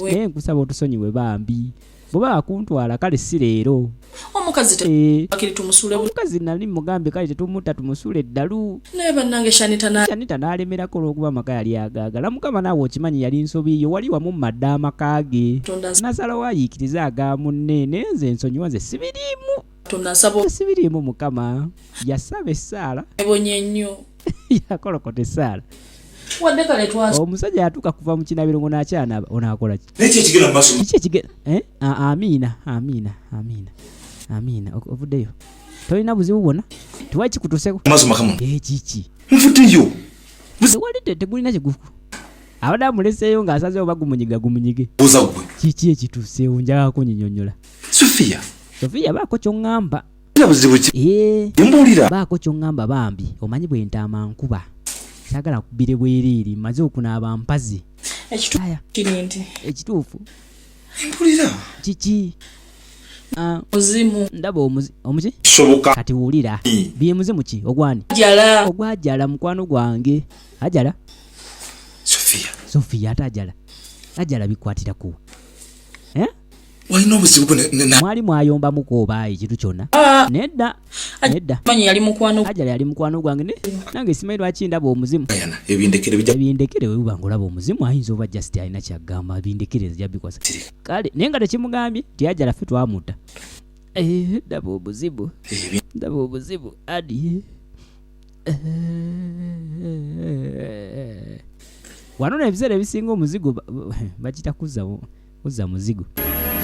naye nkusaba otusonyiwe bambi bweba akuntwala kale si leero
omukazi
eh,
tumusuule
omukazi nali mugambye kale tetumutta tumusuule eddalu
naye bannange Shanita
Shanita n'alemerako olw'okuba amaka yali agaagala Mukama naawe okimanyi yali nsobi yo wali wamumma dda amaka ge nasalawo ayiikirize aga munne naye nze nsonyiwa nze sibiriimu sibiriimu Mukama yasaba essaala yakolokota essaala omusajja yatuuka kuva mu kinabiro ngo nakyanaba onaakola ki kiki ekigenda eh? Amiina amiina amiina amiina ovuddeyo tolina buzibu bwonna tewali kikutuuseko ekiki
nvuddeyo
tewali tegulina kiguku abadde amuleseeyo ng'asazeewo bagumunyiga gumunyige kiki ekituuseewo njagala kunyinyonnyola
Sofiya
Sofiya baako ky'oŋŋamba
buzibu ki mbuulira
baako ky'oŋŋamba bambi omanyi bwe ntaama nkuba saagala kubire bwereere mmaze okunaaba mpazi ekituufu
mpulira
kiki
muzimu
ndaba omuki
soboka
kati wulira bye muzimu ki ogwani
jala
ogwajala mukwano gwange ajala
Sofiya
Sofiya ate ajala ajala bikwatira kuwa eh?
walina obuzibu
mwali mwayombamuko oba ekintu kyonna nedda nedda
yali mukwano
ajala yali mukwano gwange nange simanyi lwaki ndaba omuzimu
ebindekere
bwe buba ng'olaba omuzimu ayinza oba just alina kyagamba bindekere nzija bikwasa kale naye nga tekimugambye nti ajala ffe twamutta ndaba obuzibu ndaba obuzibu adi wano n'ebiseera ebisinga omuzigo bakita kuzza muzigo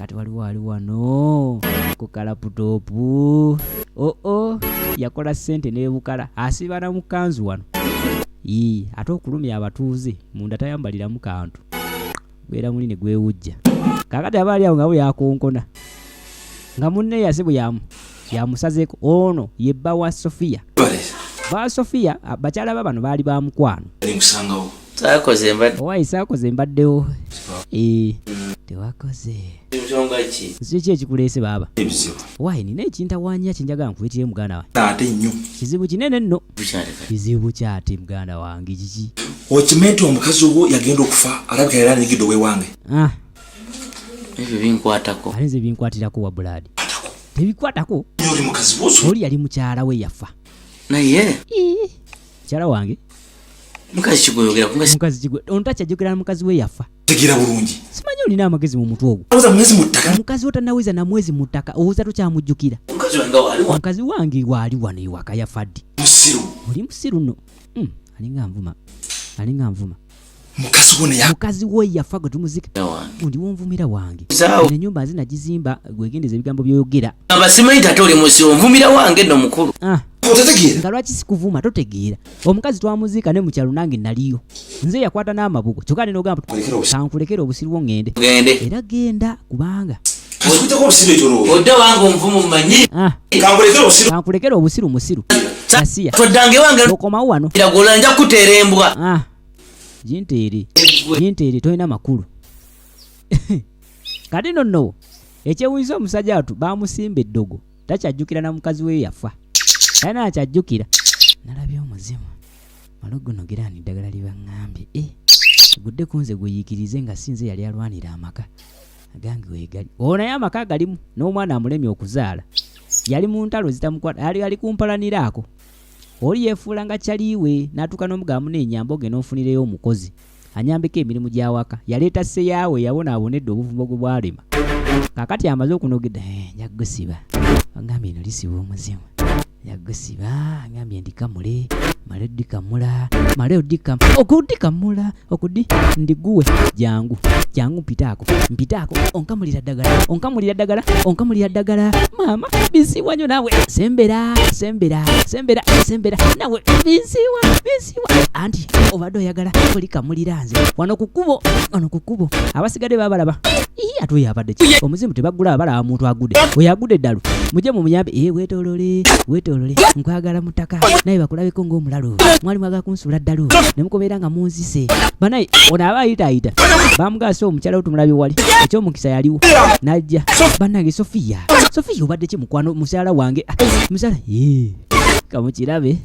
kati waliwo ali wano ku kalaputopu oo yakola ssente n'ebukala asiba na mu kanzu wano ii ate okulumya abatuuze munda tayambaliramu kantu gweera muli ne gwewujja kaakati aba ali awo nga bwe yakonkona nga munne yase bwe yamusazeeko ono ye bba wa Sofiya ba Sofiya bakyala ba bano baali ba mukwano owaye saakoze mbaddewo tewakoze kiki ekikuleese baaba owaye nina ekintawaanya kyenjagala nkuyitire muganda wange kizibu kinene nno kizibu kyate muganda wange kiki
okimanyi nti omukazi wo yagenda okufa alabika yali anigidde owewange
ebyo binkwatako
ate nze binkwatirako wa Buladi tebikwatako oli yali mukyala we yafa
naye
mukyala wange
mukazi kigweyogera
mukazi kigwe ono takyajogera mukazi we yafa
tegeera bulungi
simanyi olina amagezi mu mutwe ogwo mukazi wo tannaweza na mwezi mu ttaka owuza tokyamujjukira mukazi wange waali wano ewaka yafa ddi oli musiru nno alinga nvuma alinga nvuma mukazi wo yafa gwe tumuzika undi wonvumira wange ennyumba nze nagizimba gwegendeza ebigambo byoyogera
simanyi tate oli musiru nvumira wange nno mukulu
nga lwaki sikuvuma totegeera omukazi twamuziika ne mukyalo nange naliyo nze yakwata n'amabugo kyokka ne nogamba kankulekere obusiru bwo ŋŋende era genda kubanga
odde wange omuvumu mmanyi
kankulekere obusiru musiru asiya
toddange wange
okomawo wano
iragola nja kuteera embwa
ginteere ginteere tolina makulu kati nno nno ekyewunyisa omusajja watu bamusimba eddogo takyajjukira na mukazi we yafa talina akyajjukira nalabye omuzimu mala ogunogerani eddagala lye baŋŋambye gudde ku nze gweyiikirize nga si nze yali alwanira amaka agange weegali ono naye amaka galimu n'omwana amulemye okuzaala yali mu ntalo zitamukwata ali kumpalaniraako oli yeefuula nga kyaliiwe n'atuuka n'omugamba muneenyamba ogenda onfunireyo omukozi anyambeko emirimu gy'awaka yaleeta sseyaawe yabonaabona edda obuvumbo gwe bwalema kaakati amaze okunogedda nja kugusiba agambye eno lisiba omuzimu Yagusiba ngambye ndikamule male dikamula male odikam okudikamula okudi ndiguwe jangu jangu mpitaako mpitaako onkamulira ddagala onkamulira ddagala onkamulira ddagala maama binsiiwa nnyo naawe sembera sembera sembera sembera nawe binsiiwa binsiiwa anti obadde oyagala olikamulira nze wano ku kkubo wano ku kkubo abasigadde babalaba ii ate oyo abadde ki omuzimu tebaggula balaba muntu agudde oyo agudde eddalu mujje mumuyambe ee weetoolole weetoolole nkwagala mu ttaka naye bakulabeko ng'omulalu mwali mwagala kunsuula ddalu ne mukubeera nga munzise banaye ono aba ayitaayita bamugaasa omukyala wo tumulabye wali ekyomukisa yaliwo najja bannange sofiya sofiya obadde ki mukwano mukyala wange ah, mukyala ee kamukirabe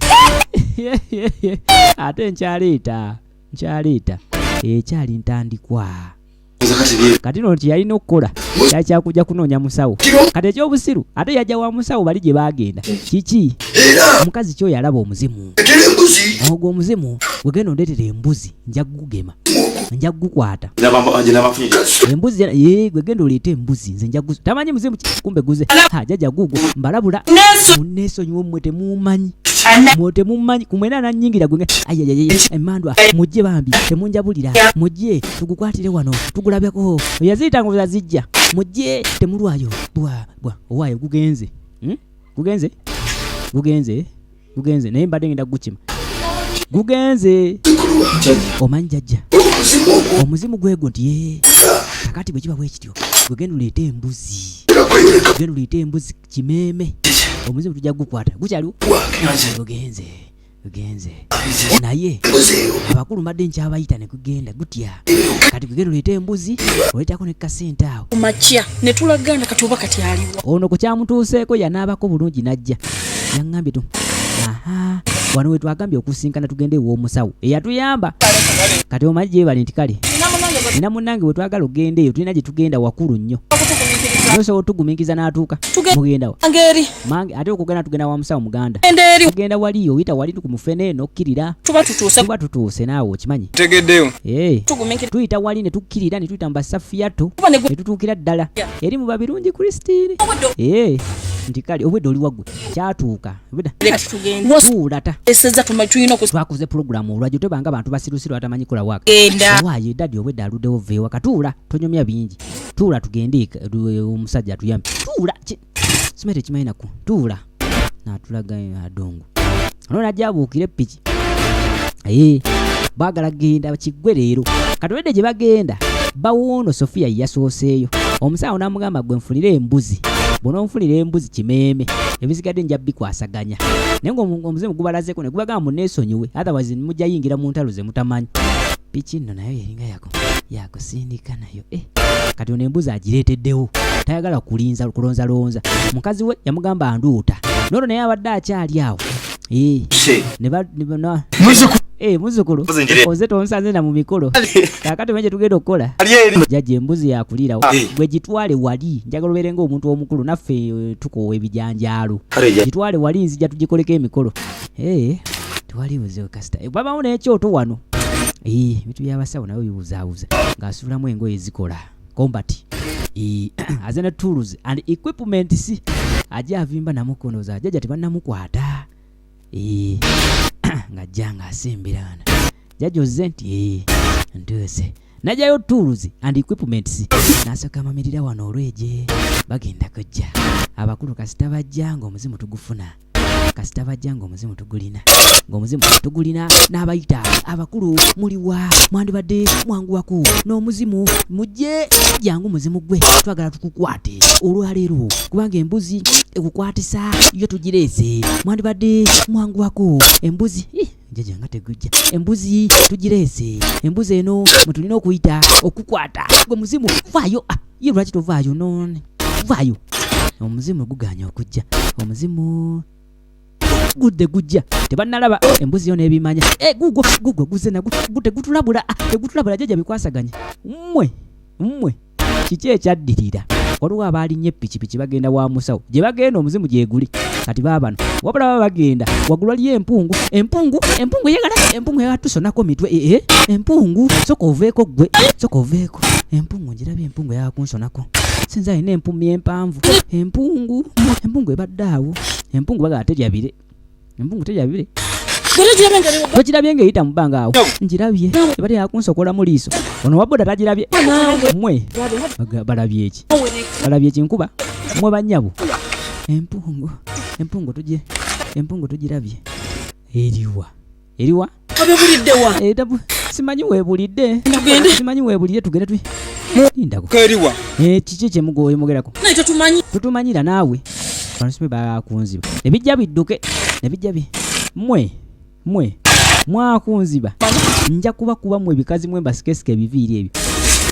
ate nkyaleeta nkyaleeta ekyali ntandikwa kati no kyeyalina okukola kyali kyakujja kunoonya musawo kati ekyobusiru ate yajja wa musawo bali gye baagenda kiki omukazi kyoyo alaba omuzimu ogwo omuzimu wegenda ondeetera embuzi nja kugugema nja kugukwata embuzi ye gwegenda oleete embuzi nze nja tamanyi muzimu kumbe guze ha jajja gugwo mbalabula muneesonyiwe mmwe temumanyi mwe temumanyi kumwena ananyingira gwe ayayayaya emandwa mujje bambi temunjabulira mujje tugukwatire wano tugulabeko yaziyita nga zijja mujje temulwayo bwa bwa owaayo gugenze hmm? gugenze gugenze gugenze naye mbadde ngenda gukima gugenze omanyi jajja omuzimu gwegwo nti ye kakati bwe kiba bwe kityo gwegenda oleete embuzi genda oleete embuzi kimeeme omuzimu tujja kugukwata gukyaliwo gugenze gugenze naye abakulu mbadde nkyabayita ne gugenda gutya kati gugenda oleete embuzi oleetako ne kasente awo
makya ne tulagana kati oba kati aliwa
ono ku kyamutuuseeko yanaabako bulungi n'ajja yaŋŋambye tu aha wano we twagambye okusinkana tugende ew'omusawo eyatuyamba kati omanyi gyebale nti kale nina munnange bwe twagala okugenda eyo tulina gye tugenda wakulu nnyo nosobola otugumiikiriza n'atuuka mugenda wa mange ate okugenda tugenda wa musawo muganda tugenda wali oyita wali ku mufene n'okkirira tuba tutuuse naawe okimanyi eh. tuyita wali ne tukkirira ne tuyita mu basafiyato ne tutuukira ddala eri mu babirungi Christine eh, nti kale obwedda oli waggwe kyatuuka twakoze pulogulaamu olwajjo tebanga bantu basirusiru atamanyi kola waaka waayo edadi obwedda aluddewo veewa katuula tonyomya bingi tuula tugende omusajja atuyambe tuula simanyi tekimanyi naku tuula natulaga adongo ono najja abuukire epiki ee baagala kugenda kiggwe leero kati gye bagenda bawoono sofiya yasooseeyo omusawo n'amugamba gwe nfunire embuzi bw'ononfunira embuzi kimeeme ebisigadde nja bikwasaganya naye ng'omuzimu gubalazeko ne gubagamba muneesonyiwe otherwise mujja yingira mu ntalo ze mutamanyi piki nno nayo eringa yako yakusindika nayo eh. Kati ono embuzi agireeteddewo tayagala kulinza kulonzalonza mukazi we yamugamba nduuta nolwo naye abadde akyali awo eh. Eh, muzukulu oze tonsanze na mu mikolo kakati manye tugenda okukola jajja embuzi yakulirawo gwe gitwale wali njagala obeere ng'omuntu omukulu naffe eh, tukoowa ebijanjaalo gitwale wali nzija tugikoleko emikolo tewali buzibu kasita babawo n'ekyoto wano ebintu by'abasawo nabo bibuzaabuza ng'asuulamu engoye zikola combat aze ne tools and equipment si ajja avimba namukonoza jajja tebannamukwata ng'ajja ng'asembera jajja ozze nti ntuuse najjayo tools and equipments n'asooka amamirira wano olweje bagenda kujja abakulu kasita bajja ng'omuzimu tugufuna kasita bajja ng'omuzimu tugulina ng'omuzimu tugulina n'abayita abakulu muliwa mwandibadde mwanguwaku n'omuzimu mujje jangu muzimu gwe twagala tukukwate olwaleero kubanga embuzi ekukwatisa yo tugireese mwandibadde mwanguwaku embuzi jjajja nga tegujja embuzi tugireese embuzi eno mwe tulina okuyita okukwata gwe muzimu vaayo ah, ye lwaki tovaayo non vaayo omuzimu guganya okujja omuzimu gudde gujja tebannalaba embuzi yo n'ebimanya e gugwo gugwo guze nagwo tegutulabula ah, tegutulabula jjajja bikwasaganya mmwe mmwe kiki ekyaddirira waliwo abaalinnya epikipiki bagenda wa musawo gye bagenda omuzimu gyeguli kati baabano wabula baba bagenda waggulu waliyo empungu empungu empungu eyagala empungu eyagala tusonako mitwe ee eh, empungu soka oveeko ggwe soka oveeko empungu ngirabye empungu eyagala kunsonako sinza alina empumi empanvu empungu empungu ebadde awo Empungu bagala terya bire. Empungu terya bire. Tokirabye ng'eyita mu bbanga awo. Ngirabye. Ebadde yakunsokola mu liiso. Ono wa boda tagirabye. Mmwe balabye ki? Balabye ki nkuba? Mmwe bannyabo. Empungu, empungu tugye, empungu tugirabye. Eriwa? Eriwa?
Wabebulidde wa?
Eh, simanyi weebulidde. Simanyi weebulidde tugende tu. Lindako.
Eriwa?
Eh, kiki kye mugoye mugerako?
Naye totumanyi.
Tutumanyira naawe. Bano sibe bakunziba. Ne bijja bidduke. Ne bijja bi. Mmwe, mmwe mwakunziba. Nja kubakuba mmwe bikazi mwe mbasikesike ebiviiri ebyo.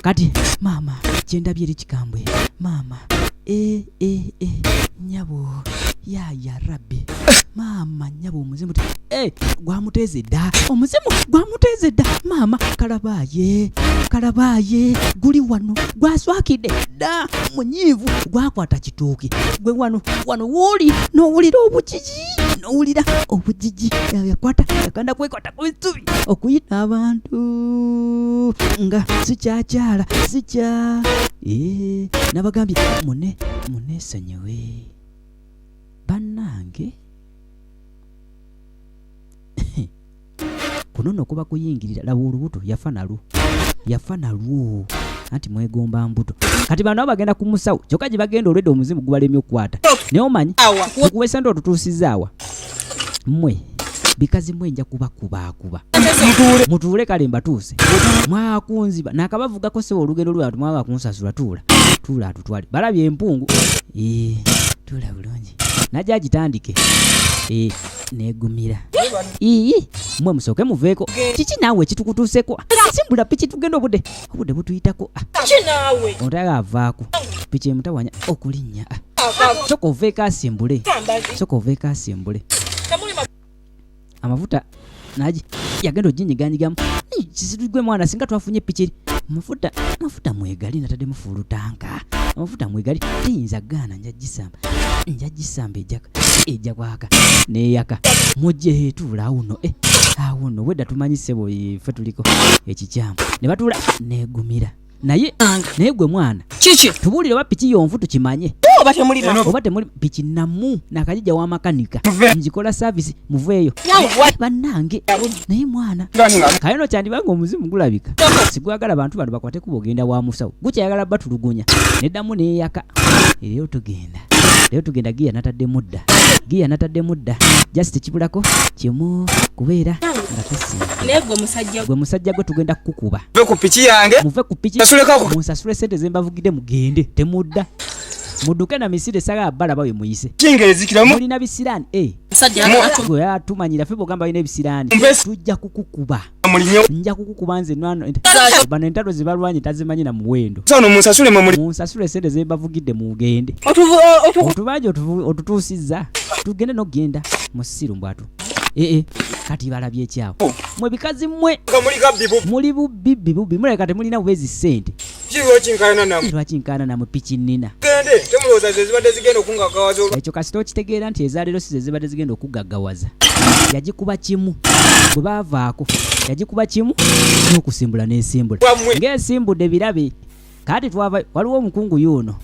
Kati maama kyendabye eri kikambwe. Maama e e e nyabo ya ya rabbi. Maama nyabo omuzimu gwamuteeze dda. Omuzimu gwamuteeze dda. Maama kalabaaye kalabaaye guli wano gwaswakidde dda munyiivu gwakwata kitooke gwe wano wano wooli n'owulira obugigi n'owulira obugigi yakwata yakanda kwekwata ku bisubi okuyita abantu nga sikyakyala sikya nabagambye mune muneesonyiwe bannange. Kuno nno kuba kuyingirira. Laba olubuto yafa nalwo, yafa nalwo anti mwegomba mbuto. Kati bano abo bagenda ku musawo kyokka gye bagenda olwedde omuzimu gubalemye okukwata. Naye omanyi okuwa esente otutuusizza awa? Mmwe bikazi mmwe nja kubakubaakuba. Mutuule kale mbatuuse. Mwakunziba nakabavugako ssebo olugendo lwabwe mwaba kunsasula. Tuula tuula atutwale balabye empungu. Tuula bulungi najja agitandike. Negumira ii mmwe musooke muveeko. Kiki naawe ekitukutuuseko? Simbula piki tugenda, obudde obudde butuyitako.
Ki naawe?
Otaga avaako piki emutawanya okulinnya. Soka oveeko asimbule, soka oveeko asimbule. Amafuta nagi yagenda oginyiganyigamu gwe mwana singa twafunye piki eri amafuta amafuta mwegali nataddemu full tank amafuta mwegali teyinza gaana nja gisamba nja gisamba ejja ejja kwaka neyaka mujje tuula awo nno awo nno wedda tumanyi ssebo ffe tuliko ekikyamu ne batuula negumira naye naye gwe mwana
Kiki?
Tubuulire oba piki yonfu tukimanye.
Oba temuli
oba temuli piki namu nakajijja wamakanika ngikola service muveeyo bannange. Naye mwana kale no kyandibanga omuzimu gulabika sigwagala bantu bano bakwate kuba ogenda wa musawo gukyayagala batulugunya neddamu neyaka. Leero tugenda, leero tugenda giya nataddemu dda giya nataddemu dda just kibulako kimu kubeera nga tusimba.
Naye gwe musajja
gwe musajja gwe tugenda kukukuba.
Muve ku piki yange.
Muve ku piki.
Sasuleko
munsasule sente zembavugidde mugende temudda mudduke na misinde sagala balaba we muyise.
Kinga ezikiramu.
Mulina bisiraani.
Musajja
gwe atumanyira ffe bwogamba balina ebisiraani tujja kukukuba.
Mulinye.
Nja kukukuba nze nwano bano entalo zebalwanye tazimanyi na muwendo.
Sano munsasule mwe muli.
Munsasule sente zembavugidde mugende. Otubanja otutuusizza tugende nogenda musiru mbwatu ee kati balabye ekyawo mwe bikazi mmwe.
Muli kabbi bu.
Muli bubbi bubbi mulabika temulina bubezi ssente.
Ki lwaki nkaana namwe?
Lwaki nkaana namwe piki nnina?
Gende temulowooza ze zibadde zigenda okungaggawaza olwa
Ekyo kasita okitegeera nti ezaleero si ze zibadde zigenda okugaggawaza. Yagikuba kimu bwe baavaako yagikuba kimu n'okusimbula n'esimbula
Wammwe.
ng'esimbudde birabe. Kati twava waliwo omukungu yuuno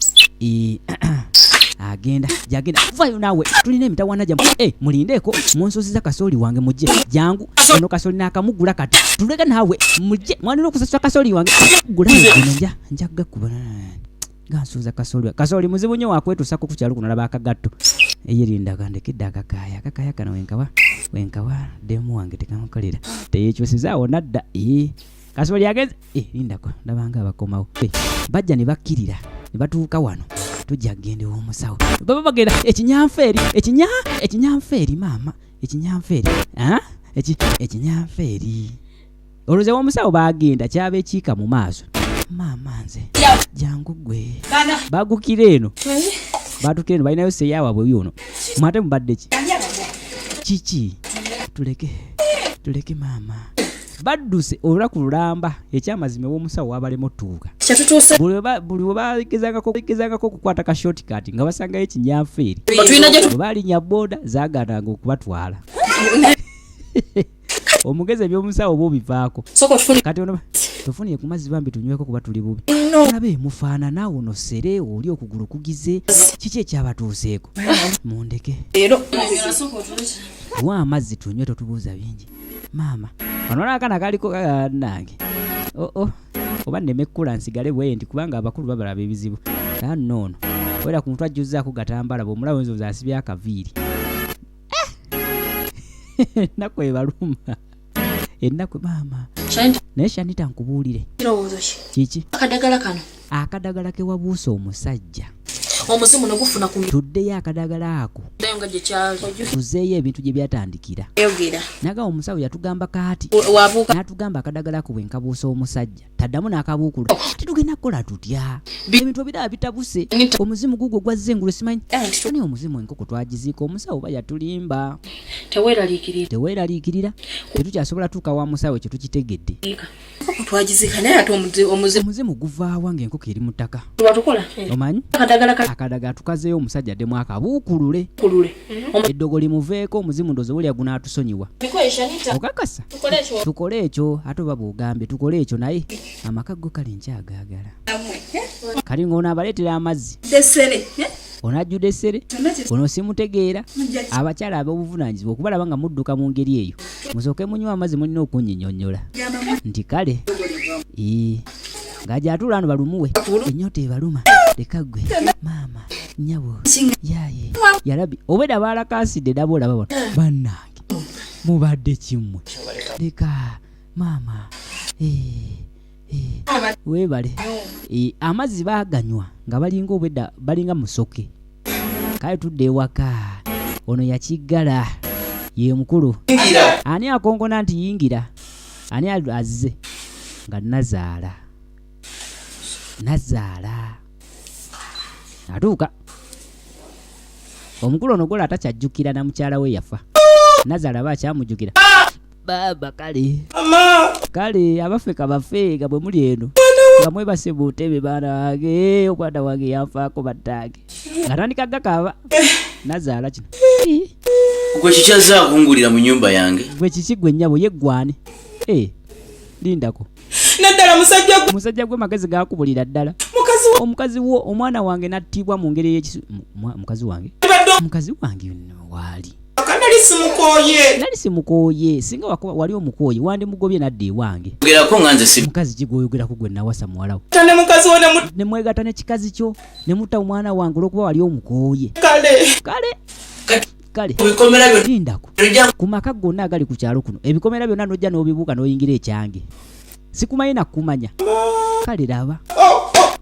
agenda gyagenda vayo naawe tulina emitawaana gyamu. Mulindeeko munsusiza kasooli wange mujje jangu ono kasooli naakamugula kati tuleka naawe mujje mwanira okusasula kasooli wange gulayo guno nja nja gakuba gansuuza kasooli wa- kasooli muzibu nnyo wakwetuusako ku kyalo kuno laba akagatto eyirinda kandekedde akakaaya akakaaya kano wenkawa wenkawa demu wange tekamukolera teyekyusizaawo nadda. Kasooli agenze lindako ndabanga abakomawo bajja ne bakkirira ne batuuka wano tujja kugenda ew'omusawo baba bagenda ekinyanfeeri ekinya ekinyanfeeri maama ekinyanfeeri. Ah? Eki ekinyanfeeri olowooza ew'omusawo bagenda kyaba ekiika mu maaso maama nze jangu gwe bagukira eno batukira eno balinayo seya waabwe yuno mwate mubadde ki kiki tuleke tuleke maama badduse olunaku lulamba ekyamazima ew'omusawo wabalema otuuka.
Kyetutuuse.
Buli we bagezangako gezangako okukwata ka shortcut nga basangayo ekinyanfeeri.
Tulina gye
bwe balinnya booda zaagaananga okubatwala omugezi ebyomusawo oba obivaako.
Sooka otufune.
Kati ono Tufunire ku mazzi bambi tunyweko kuba tuli bubi. Olabe mufaanana ono sere oli okugulu kugize. Kiki ekyabatuuseeko? Mundeke. Tuwa amazzi tunywe totubuuza bingi. Maama, wano olaba akaana kaliko nange. Oh, oba nneme kkula nsigale bwe nti kubanga abakulu babalaba ebizibu. Nno ono wera ku mutwe ajjuzzaako gatambala bw'omulaba oyinza olowooza asibye akaviiri. Ennaku ebaluma. Ennaku maama. Naye Shanita nkubuulire.
Kirowoozo ki?
Kiki?
Akadagala kano.
Akadagala ke wabuusa omusajja.
Omuzimu ne gufuna ku
Tuddeyo akadagala ako.
middayo nga gye kyali.
Tuzeeyo ebintu gye byatandikira.
Yogera.
Nagamba omusawo yatugamba kaati.
Wabuuka.
N'atugamba akadagala ako bwe nkabuusa omusajja. Taddamu n'akabuukula. Tetugenda kukola tutya? Ebintu ebirala bitabuse. Omuzimu gugwo gwazze engulu simanyi. Naye omuzimu enkoko twagiziika omusawo oba yatulimba.
Teweeraliikirira.
Teweeraliikirira. Tetukyasobola tuuka wa musawo ekyo tukitegedde.
Enkoko twagiziika naye ate omuzimu.
Omuzimu guvaawa ng'enkoko eri mu ttaka.
Watukola.
Omanyi?
Akadagala
Akadagala tukazeeyo omusajja addemu akabuukulule.
kulule.
Eddogo limuveeko omuzimu ndowooza bulya gunaatusonyiwa. Okakasa? Tukole ekyo ate oba bw'ogambye tukole ekyo naye amaka go kale nkyagaagala. Kali ng'ono abaleetera amazzi. Ono ajjudde essere, ono simutegeera. Abakyala ab'obuvunaanyizibwa okubalaba nga mudduka mu ngeri eyo, musooke munywe amazzi mulina okunnyinnyonnyola nti kale ng'agyatuula wano balumuwe ennyota ebaluma leka ggwe maama nnyabo yaaye yalabi obwedda baalakaasidde nabo olaba wano bannange mubadde kimmwe leka maama weebale. Amazzi baaganywa nga balinga obwedda balinga musoke. Kale tudde ewaka ono yakiggala ye mukulu. Ani akonkona nti yingira? Ani azze nga nazaala? Nazaala atuuka omukulu ono gola atakyajjukira na mukyala we yafa. Nazaala aba akyamujjukira. Baaba kale kale abaffe kabafe nga bwe muli eno nga mwebase mu ntebe baana wange omwana wange yanfaako battange ng'atandika gakaaba. Nazaala kino.
Gwe kiki azze akungulira mu nnyumba yange?
Gwe kiki gwe nnyabo ye ggwani? Lindako.
Naddala musajja gwe.
Musajja gwe magezi gaakubulira ddala. Omukazi wo omwana wange n'attibwa mu ngeri ey'ekisu. Mukazi wange? Mukazi wange waali.
Nali simukooye.
Nali simukooye. Singa wali omukooye wandimugobye n'adda ewange.
Yogerako nga nze si.
Mukazi ki gw'oyogerako gwe nawasa muwala wo?
Ne mukazi wo
ne mwegatta n'ekikazi kyo ne mutta omwana wange olw'okuba wali omukooye.
Kale.
Kale. Kale.
Ebikomera byonna.
Lindako. Ku maka gonna agali ku kyalo kuno ebikomera byonna n'ojja n'obibuuka n'oyingira ekyange. Sikumanyi na kumanya. Kale laba.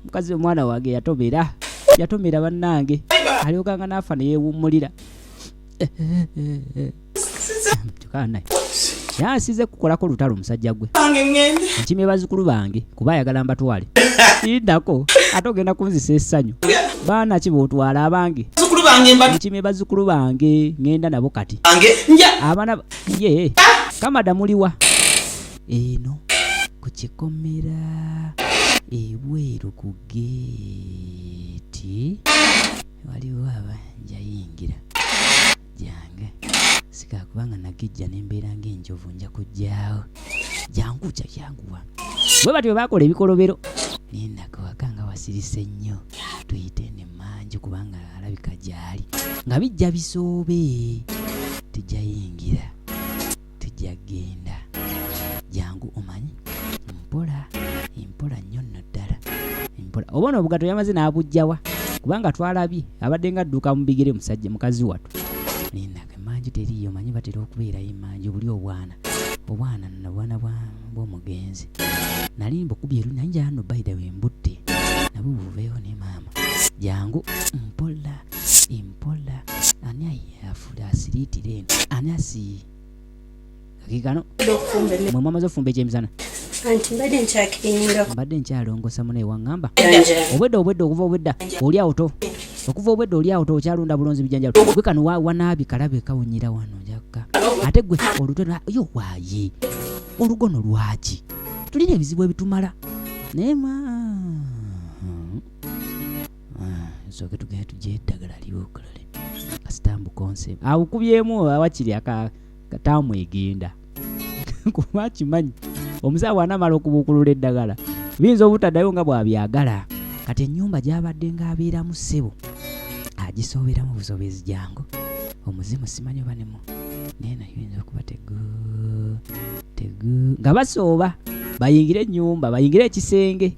Mukazi omwana wange yatomera. Yatomera bannange. Alyokanga n'afa ne yeewummulira. Kyokka yansize kukolako lutalo musajja gwe. Nkimye bazzukulu bange kuba ayagala mbatwale. Lindako ate ogenda kunzisa essanyu. Baana ki b'otwala abange? Nkimye bazzukulu bange ŋŋenda nabo kati. Abaana ye kamada muliwa? Eno ku kikomera ebweru ku geeti waliwo abanjayingira jange sika kubanga nagejja nembeera ng'enjovu nja kujjaawo jangu kya janguwa bwe batyo baakola ebikolobero nindako waka nga wasirise nnyo tuyite ne manju kubanga alabika gyali nga bijja bisoobe tujja yingira tujja genda jangu omanyi mpola mpola nnyo nno ddala mpola oba ono obugato yamaze n'abujjawa kubanga twalabye abadde nga adduka mu bigere musajja mukazi wattu. Nindako emmanju teriiyo omanyi batera okubeerayo emmanju buli obwana obwana nno bwana bw'omugenzi nali mbukubye elu naye njala nno by the way mbutte nabwo buveewo ne maama jangu mpola mpola ani asiriitira eno ani asi kano mwe mwamaze ofumba ekyemisana.
Anti mbadde nkyakirinyinga.
Mbadde nkyalongosa munaye waŋŋamba. Obwedda obwedda okuva obwedda oli awo to. Okuva obwedda oli awo to okyalunda bulonzi bijanjalo. Gwe kano wanaabye kalabe kawunyira wano njakka. Ate gwe olutwe yo waaye. Olugono lwaki? Tulina ebizibu ebitumala. Naye ma nsooke tugende tugye eddagala liwokolole. Kasita mbukonse. Awukubyemu awakiri akataamu egenda. Kuba akimanyi. Omusawo anamala okubuukulula eddagala biyinza obutaddayo nga bw'abyagala. Kati ennyumba gy'abadde ng'abeeramu ssebo agisooberamu busoobezi jangu omuzimu simanyi oba nemu naye nayo yinza okuba tegu tegu nga basooba bayingire ennyumba bayingire ekisenge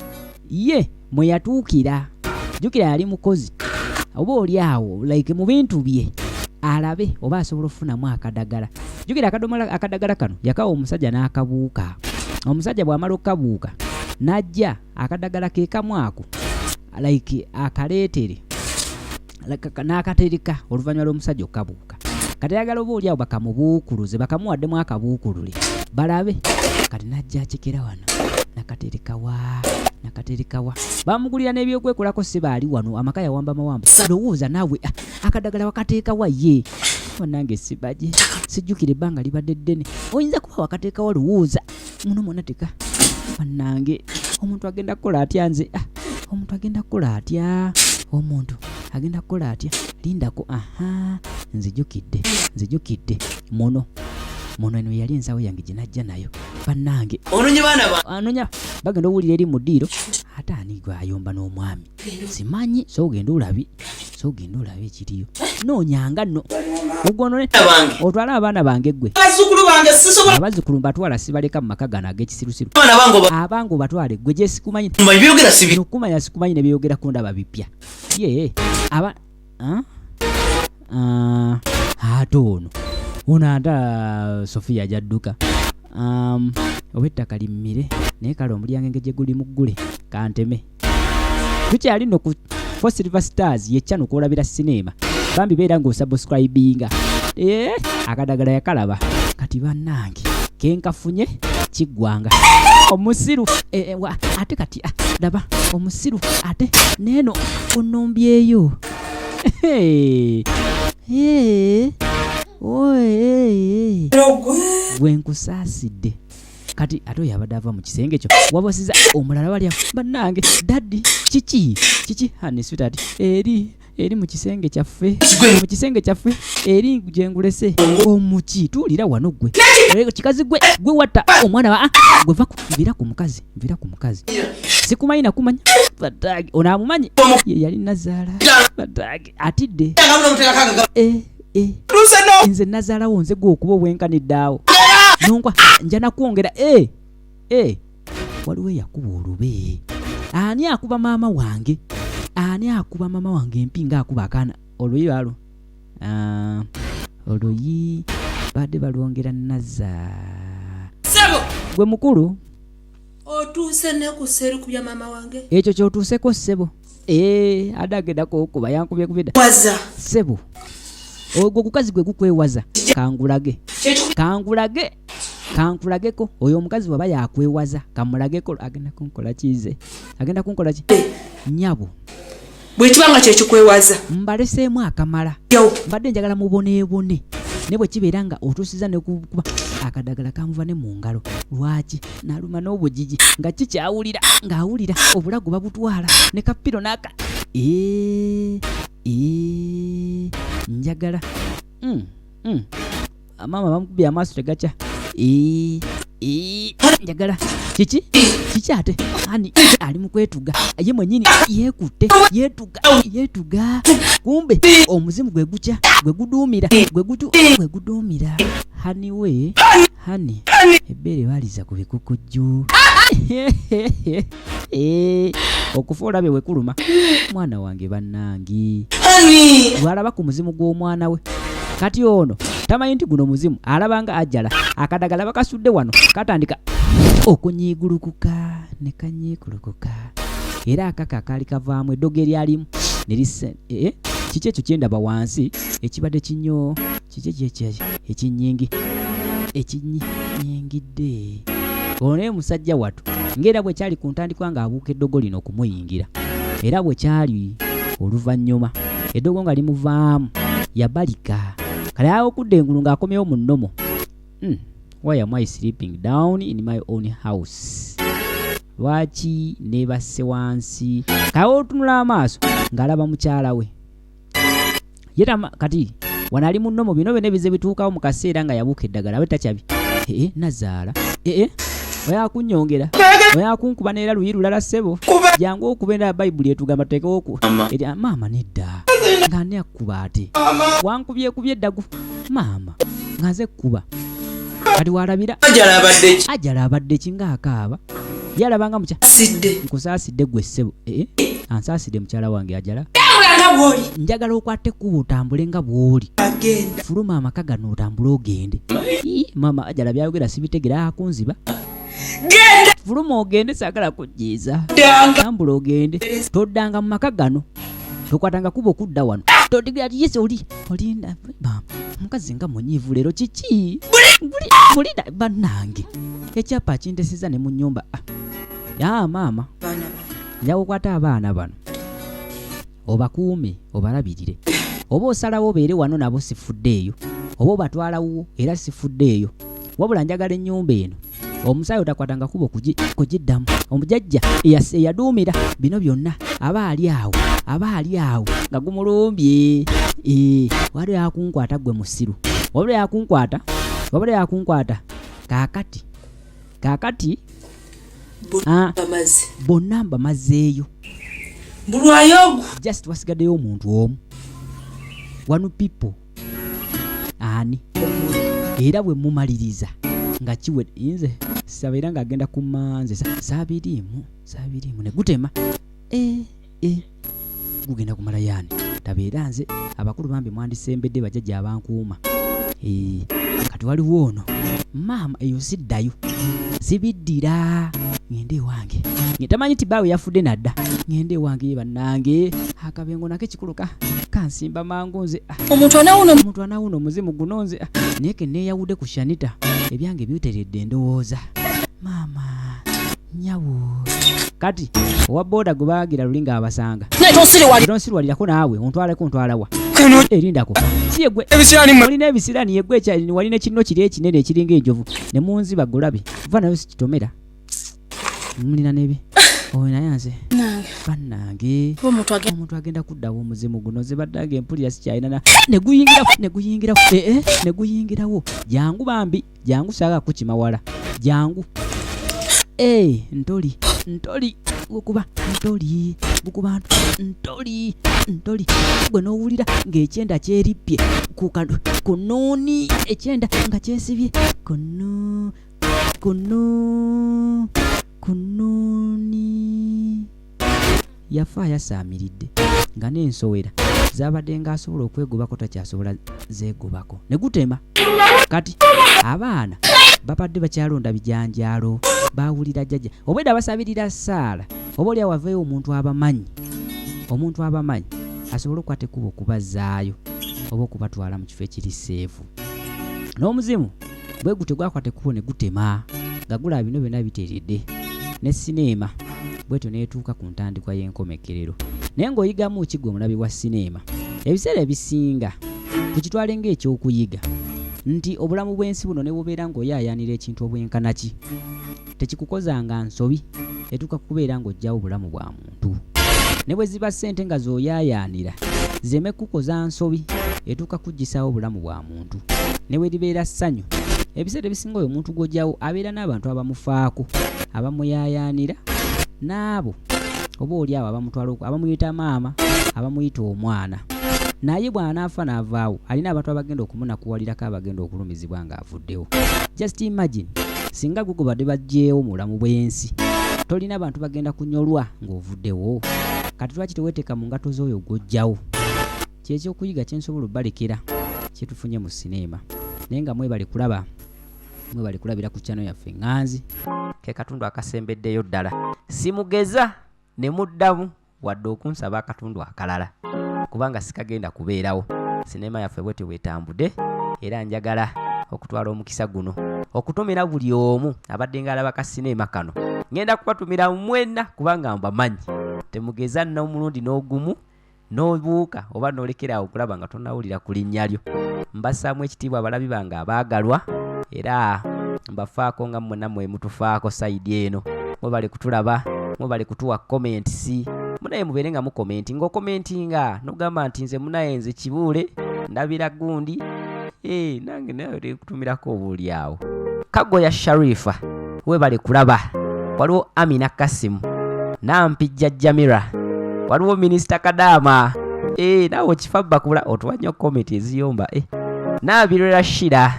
ye mwe yatuukira. Jjukira yali mukozi oba oli awo like mu bintu bye alabe oba asobola okufunamu akadagala. Jjukira akadomola akadagala kano yakawa omusajja n'akabuuka. Omusajja bw'amala okukabuuka n'ajja akadagala ke kamu ako like akaleetere n'akatereka oluvannyuma lw'omusajja okukabuuka. Kati ayagala oba oli awo bakamubuukuluze bakamuwaddemu akabuukulule balabe. Kati n'ajja akekera wano nakatereka wa nakatereka wa bamugulira n'ebyokwekolako si baali wano amaka yawamba mawamba. Lowooza naawe akadagala wakateeka wa ye bannange sibaje sijjukira ebbanga libadde ddene oyinza kuba wakateeka wa lowooza muno mwonna teka bannange omuntu agenda kukola atya nze omuntu agenda kukola atya omuntu agenda kukola atya lindako aha nzijukidde nzijukidde muno muno eno yali ensawo yange gye najja nayo bannange
Ononya baana ba
anonya bagenda owulira eri mu ddiiro ate ani gwayomba n'omwami simanyi so ogenda olabi so ogenda olabe ekiriyo noonyanga nno ogonone
bange
otwale abaana bange ggwe
Bazzukulu bange sisobola
abazzukulu mbatwala sibaleka mu maka gano ag'ekisirusiru
abaana bange oba
abange obatwale ggwe gye sikumanyi
mmanyi byogera sibi
nokumanya sikumanyi ne byogerako ndaba bipya ye aba ah? Ah, ate ono ono ate Sofia gyadduka oba ettaka limmire naye kale omulyango engeri gye guli muggule kanteme. Tukyali nno ku Four Silver Stars ye channel kw'olabira sinema bambi beera ng'osubscribinga. Akadagala yakalaba kati bannange kenkafunye kiggwanga omusiru ate kati laba omusiru ate neeno onombyeyo. Gwe nkusaasidde kati ate oyo abadde ava mu kisenge kyo wabosiza omulala walya bannange daddi kiki kiki honey sweetheart eri eri mu kisenge kyaffe mu kisenge kyaffe eri gye ngulese omuki tuulira wano ggwe kikazi gwe gwe watta omwana wa gwe va nvira ku mukazi nvira ku mukazi sikumanyi nakumanya baddaage ono amumanyi ye yali nazaala baddaage atidde nze nazaalawo nze gwe okuba obwenkanidde awo nonkwa nja nakwongera waliwo eyakuba olube ani akuba maama wange ani akuba maama wange empi ng'akuba akaana oluyi lwalwo oluyi badde balwongera naza gwe mukulu
otuuse ne ku seeru ku bya maama wange
ekyo kyotuuseko ssebo adde agendako okuba yankubye kubida
waza
ssebo ogwo gukazi gwe gukwewaza kangulage kangulage kankulageko oyo omukazi waba yakwewaza kamulageko agenda kunkola kize agenda kunkola ki nyabo
bwe kiba nga kyekikwewaza
mbaleseemu akamala mbadde njagala muboneebone ne bwe kibeera nga otuusiza ne kuba akadagala kamuva ne mu ngalo lwaki n'aluma n'obugigi nga kikyawulira ng'awulira obulago babutwala ne kapiro n'aka njagala maama bamukubye amaaso tegakya njagala kiki kiki ate ani ali mu kwetuga ye mwennyini yeekutte yeetuga yeetuga kumbe omuzimu gwe gukya gwe guduumira gwe gutu gwe guduumira hani we hani ebbeere baaliza ku bikukujju okufa olabe wekuluma mwana wange bannange lwalaba ku muzimu gw'omwana we kati ono tamanyi nti guno muzimu alaba nga ajjala akadagala bakasudde wano katandika okunyiigulukuka ne kanyiigulukuka era akaka akaali kavaamu eddogo eryalimu ne lise kiki ekyo kyendaba wansi ekibadde kinyo kiki ekyo ekinyingi ekinyingidde ono naye musajja watu ng'era bwe kyali ku ntandikwa ng'abuuka eddogo lino okumuyingira era bwe kyali oluvannyuma eddogo nga limuvaamu yabalika kale awo okudda engulu ng'akomyewo mu nnomo. Why am I sleeping down in my own house? Lwaki neebasse wansi? Kawe otunula amaaso ng'alaba mukyala we ye kati wano ali mu nnomo bino byonna ebize bituukawo mu kaseera nga yabuuka eddagala abe takyabi nazaala Oya kunyongera. Oya kunkuba n'era luyi lulala ssebo. Jangu okube na Bayibuli etugamba tuteekewo oku. Eri maama nedda. Nga ani akuba ate? Wankubye kubye eddagu. Maama nga nze kkuba. Kati walabira.
Ajala abadde ki?
Ajala abadde ki ng'akaaba? Yalaba nga mukya.
Sidde.
Nkusaasidde ggwe ssebo. Ansaasidde mukyala wange Ajala.
Tambula nga bw'oli.
Njagala okwate ekkubo otambule nga bw'oli.
Agenda.
Fuluma amaka gano otambule ogende. Maama Ajala byayogera sibitegera akunziba.
Genda.
Fuluma ogende saagala kujjiiza.
Danga.
Tambula ogende. Toddanga mu maka gano. Tokwatanga kubo okudda wano. Todigera ati yesi oli olinda maama. Omukazi nga munyiivu leero kiki? Mulina bannange. Ekyapa akinteseza ne mu nnyumba. Ya maama. Nja kukwata abaana bano. Obakuume, obalabirire. Oba osalawo obeere wano nabo sifuddeeyo. Oba obatwala wuwo era sifuddeeyo. Wabula njagala ennyumba eno. Omusaayi otakwatanga kubo kugiddamu. Omujjajja eyaduumira bino byonna aba ali awo, aba ali awo nga gumulumbye. Waliwo yakunkwata ggwe musiru. Wabula yakunkwata, wabula yakunkwata. Kaakati, kaakati,
Bamaze.
bonna mbamazeeyo.
Mbulwayo ogwo.
Just wasigaddeyo omuntu omu. One people. Ani? Era bwe mumaliriza nga kiwe nze sabeera ng'agenda ku mmanze saabiriimu, saabiriimu ne gutema. Gugenda kumala yaani. Tabeera nze abakulu bambi mwandisembedde bajjajja abankuuma. Kati waliwo ono. Maama eyo siddayo. Sibiddira. Ngende ewange. Nge tamanyi nti bbaawe yafudde nadda. Ngende ewange ye bannange. Akabengo nako ekikulu kansimba mangu nze.
Omuntu anawuno
Omuntu anawuno omuzimu guno nze. Naye ke neeyawudde ku Shanita. Ebyange biteredde ndowooza. Maama, nyawo. Kati owa booda gwe baagira luli ng'abasanga.
Naye tonsiriwalira.
Tonsiriwalirako naawe, ontwaleko ntwala wa?
Kano
Erindako. Si ye gwe.
Ebisiraani mwe.
Olina ebisiraani ye gwe wali ne kino kiri ekinene ekiringa enjovu. Ne munziba gulabe. Va nayo sikitomera. Mulina n'ebi. Oyo naye nze.
Nange.
Bannange.
Omuntu agenda.
Omuntu agenda kuddawo omuzimu guno. Nze baddange empulira sikyalina na. Ne guyingira, ne guyingira, ne guyingirawo. Jangu bambi, jangu saagala kukima wala. Jangu. Ntoli, ntoli, gukuba, ntoli, gukuba, ntoli, ntoli. Gwe n'owulira ng'ekyenda kyerippye ku ku nnuuni, ekyenda nga kyesibye ku ku ku nnuuni. Yafa ayasaamiridde nga n'ensowera zaabadde ng'asobola okwegobako takyasobola zeegobako. Ne gutema. Kati abaana babadde bakyalonda bijanjaalo, baawulira jjajja. Obwedda basabirira ssaala, oba oli awo aveeyo omuntu abamanyi, omuntu abamanyi asobole okukwata ekkubo okubazzaayo oba okubatwala mu kifo ekiri seefu. N'omuzimu bwe gutyo gwakwata ekkubo ne gutema nga gulaba bino byonna biteredde. Ne sineema bwetyo n'etuuka ku ntandikwa y'enkomekerero. Naye ng'oyigamu ki ggwe omulabi wa sineema? Ebiseera ebisinga tukitwale ng'ekyokuyiga nti obulamu bw'ensi buno ne bubeera ng'oyaayaanira ekintu obwenkana ki, tekikukozanga nsobi etuuka kubeera ng'oggyawo obulamu bwa muntu. Ne bwe ziba ssente nga z'oyaayaanira zireme kukukoza nsobi etuuka kuggyisaawo obulamu bwa muntu. Ne bwe libeera ssanyu, ebiseera ebisinga oyo omuntu gw'oggyawo abeera n'abantu abamufaako, abamuyaayaanira, n'abo oba oli awo abamutwala abamuyita maama, abamuyita omwana. Naye bw'anaafa n'avaawo, alina abantu abagenda okumunakuwalirako abagenda okulumizibwa ng'avuddewo. Just imagine, singa gwe gubadde baggyeewo mu bulamu bw'ensi, tolina bantu bagenda kunyolwa ng'ovuddewo. Kati lwaki teweeteeka mu ngato z'oyo gw'oggyawo? Ky'ekyokuyiga kye nsobola obbalekera kye tufunye mu sineema. Naye nga mwebale kulaba, mwebale kulabira ku channel yaffe Ŋŋanzi. Ke katundu akasembeddeyo ddala. Simugeza ne muddamu wadde okunsaba akatundu akalala, kubanga sikagenda kubeerawo. Sineema yaffe bwetyo bwetambudde, era njagala okutwala omukisa guno okutumira buli omu abadde ng'alaba ka sineema kano. Ngenda kubatumira mwenna kubanga mbamanyi. Temugeza n'omulundi n'ogumu n'obuuka oba n'olekera awo okulaba nga tonnawulira ku linnya lyo. Mbassaamu ekitiibwa abalabi bange abaagalwa, era mbafaako nga mmwe nammwe mutufaako sayidi eno. Mwebale kutulaba, mwebale kutuwa comments. Munaye mubeere nga mukomenti, ng'okomentinga n'ogamba nti nze munaye nze Kibuule ndabira gundi. Nange nawe nkutumirako obuuli awo. Kagoya Sharifa. Webale kulaba. Waliwo Amina Kasimu, Nampijja Jamira, waliwo Minisita Kadaama. Naawe okifa bakula otuwa nnyo komenti eziyomba. Naabirera Shira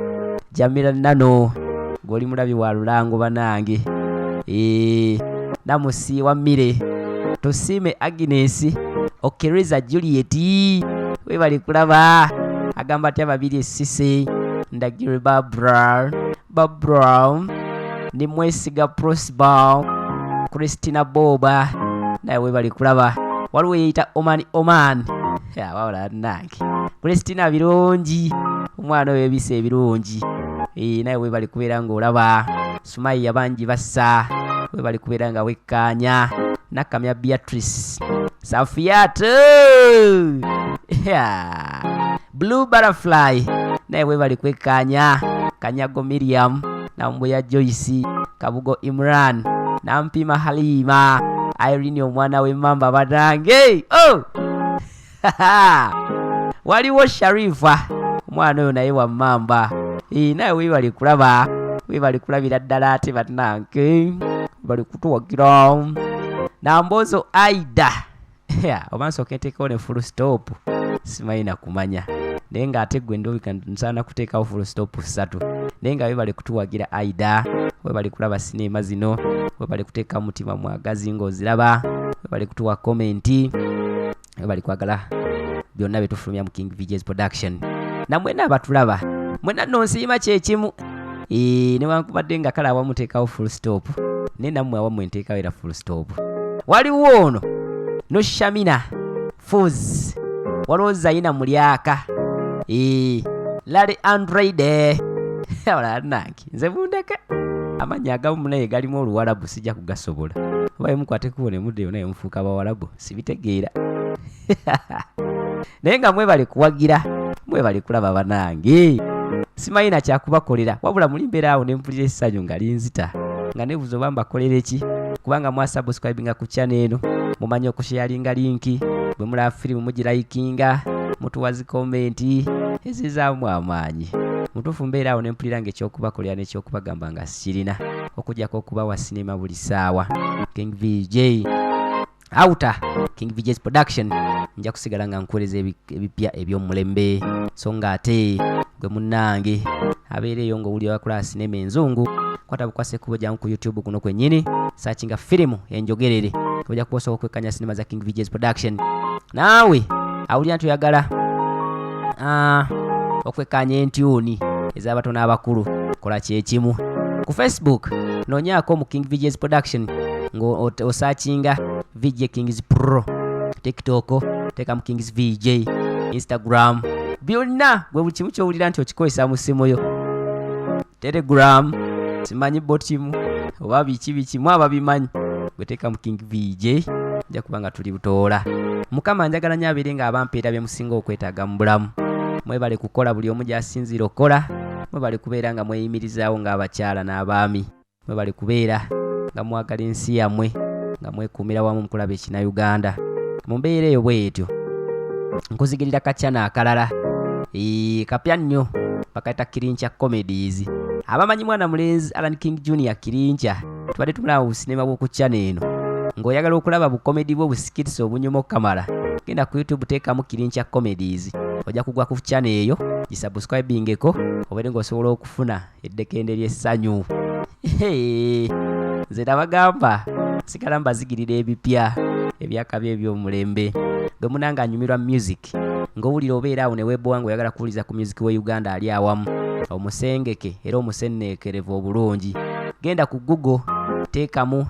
Jamira Nano, goli mulabi wa lulango banange. Namusi wa Mire, Tusiime Agnes, Okereza Juliet, webale kulaba. Agamba atya babiri esise, Ndagire Babra Babra, ni Mwesiga Prosper, Christina Boba, naye webale kulaba. Waliwo yeyita Oman Oman, wabula nange Christina birungi, omwana oyo ebisa ebirungi. Naye webale kubeera ng'olaba. Sumaiya bangi bassa, webale kubeera nga wekkaanya. Nakamya Beatrice, Safiat, Blue Butterfly, naye webale kwekkaanya. Kanyago Miriam, Nambuya Joyce, Kabugo Imran, Nampima Halima, Irene omwana w'emmamba banange. Oh! Waliwo Sharifa, omwana oyo naye wa mmamba. Naye webale kulaba, webale kulabira ddala ate bannange, bali kutuwagira. Nambozo Aida, oba nsooke nteekewo ne full stop, simanyi na kumanya, naye ng'ate ggwe ndowooza nsaana kuteekawo full stop 3. Naye nga webale kutuwagira Aida, webale kulaba sinema zino, webale kuteeka mutima mwagazi ng'oziraba, webale kutuwa komenti, webale kwagala byonna bye tufulumya mu King VJ's Production. Namwenna abatulaba mwenna nno nsiima kyekimu. Newankubadde nga kale awamu nteekawo full stop, naye nammwe awamu nteekawo era full stop. Waliwo ono Noshamina Fuz, waliwo Zaina Mulyaka, Lale Android. Nange nze bundeke amannya agamu naye galimu oluwalabu sijja kugasobola, oba mukwateko ne muddeyo naye mufuuka bawalabu sibitegeera. Naye nga mwebale kuwagira, mwebale kulaba banange. Simanyi na kyakubakolera, wabula muli mbeera awo ne mpulira essanyu nga linzita, nga nebuuza oba mbakolera ki, kubanga mwasubscribinga ku channel eno, mumanyi okusharinga linki, bwe mulaba firimu mugirayikinga, mutuwa zi komenti ezizaamu amaanyi. Mutuufu mbeera awo ne mpulira ng'ekyokubakolera n'ekyokubagamba nga sikirina, okuggyako okubawa sinema buli ssaawa. King VJ Outer King VJ's Production, nja kusigala nga nkuweereza ebipya eby'omulembe. So ng'ate gwe munnange abeera eyo ng'owulira wakola sinema enzungu, kwata bukwasa ekkubo jangu ku YouTube kuno kwennyini, searchinga firimu enjogerere, ojja kuba osobola okwekkanya sinema za King VJ's Production. Naawe awulira nti oyagala okwekkaanya entyuni ez'abato n'abakulu, kola kyekimu. Ku Facebook noonyaako mu King VJ's Production ng'osearchinga VJ Kings Pro, TikTok teeka mu Kings VJ, Instagram, byonna gwe buli kimu ky'owulira nti okikozesa mu ssimu yo, Telegram, simanyi botimu oba biki biki mu ababimanyi, gwe teeka mu King VJ, nja kuba nga tuli butoola. Mukama njagala nnyo abeere nga abampeera bye musinga okwetaaga mu bulamu. Mwebale kukola buli omu gy'asinziira okukola, mwebale kubeera nga mweyimirizaawo ng'abakyala n'abaami, mwebale kubeera nga mwagala ensi yammwe, nga mwekuumira wamu mukulaba Ekinnayuganda. Mu mbeera eyo bw'etyo nkuzigirira kacyana akalala, kapya nnyo, bakayita Kirincha Comedies. Abamanyi mwana mulenzi Alan King Junior Kirincha, tubadde tumulaba mu businema bw'oku channel eno. Ng'oyagala okulaba bukomedi bwe obusikitisi obunyuma okukamala, genda ku YouTube teekamu Kirincha Comedies, ojja kugwa ku channel eyo, gisubscribingeko obeere ng'osobola okufuna eddekende ly'essanyu. Nze nabagamba nsigala mbazigirira ebipya ebyakabi eby'omulembe. Gwe munange anyumirwa music, ng'owulira obeera awo ne weebowa ng'oyagala kuwuliriza ku music we Uganda ali awamu, omusengeke era omusenneekerevu obulungi, genda ku Google teekamu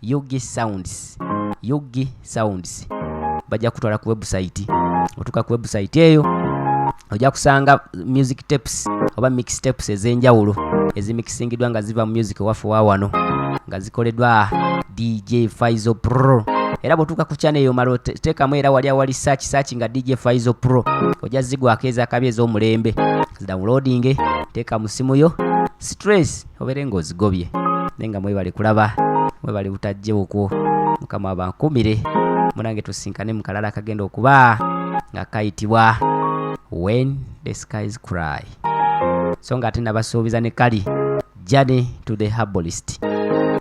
Yugi Sounds, Yugi Sounds, bajja kutwala ku website. Otuuka ku website eyo ojja kusanga music tapes oba mix tapes ez'enjawulo ezimikisingiddwa nga ziva mu music owaffe wa wano, nga zikoleddwa DJ Faizo Pro. Era bw'otuuka ku channel eyo omala teekamu era wali awali search, search nga DJ Faizo Pro, ojja zigwako ez'akabi ez'omulembe, zidownloadinge, teeka mu ssimu yo, stress obeere ng'ozigobye. Naye nga mwebale kulaba, mwebale butajje okwo, Mukama abankumire. Munange tusinkane mu kalala akagenda okuba nga kayitibwa When the Skies Cry. So ng'ate nabasuubiza ne kali Journey to the Herbalist.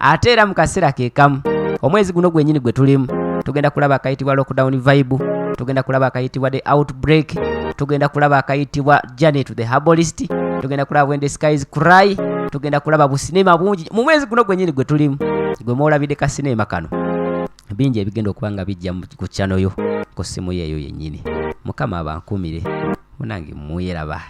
Ate era mu kaseera ke kamu, omwezi guno gwennyini gwe tulimu, tugenda kulaba akayitibwa Lockdown Vibe, tugenda kulaba akayitibwa The Outbreak, tugenda kulaba akayitibwa Journey to the Herbalist, tugenda kulaba When the Skies Cry, tugenda kulaba businema bungi mu mwezi guno gwennyini gwe tulimu, gwe mwolabidde kasinema kano. Bingi ebigenda okuba nga bijja ku channel yo, ku ssimu yo eyo yennyini. Mukama abankumire, munange, mweraba.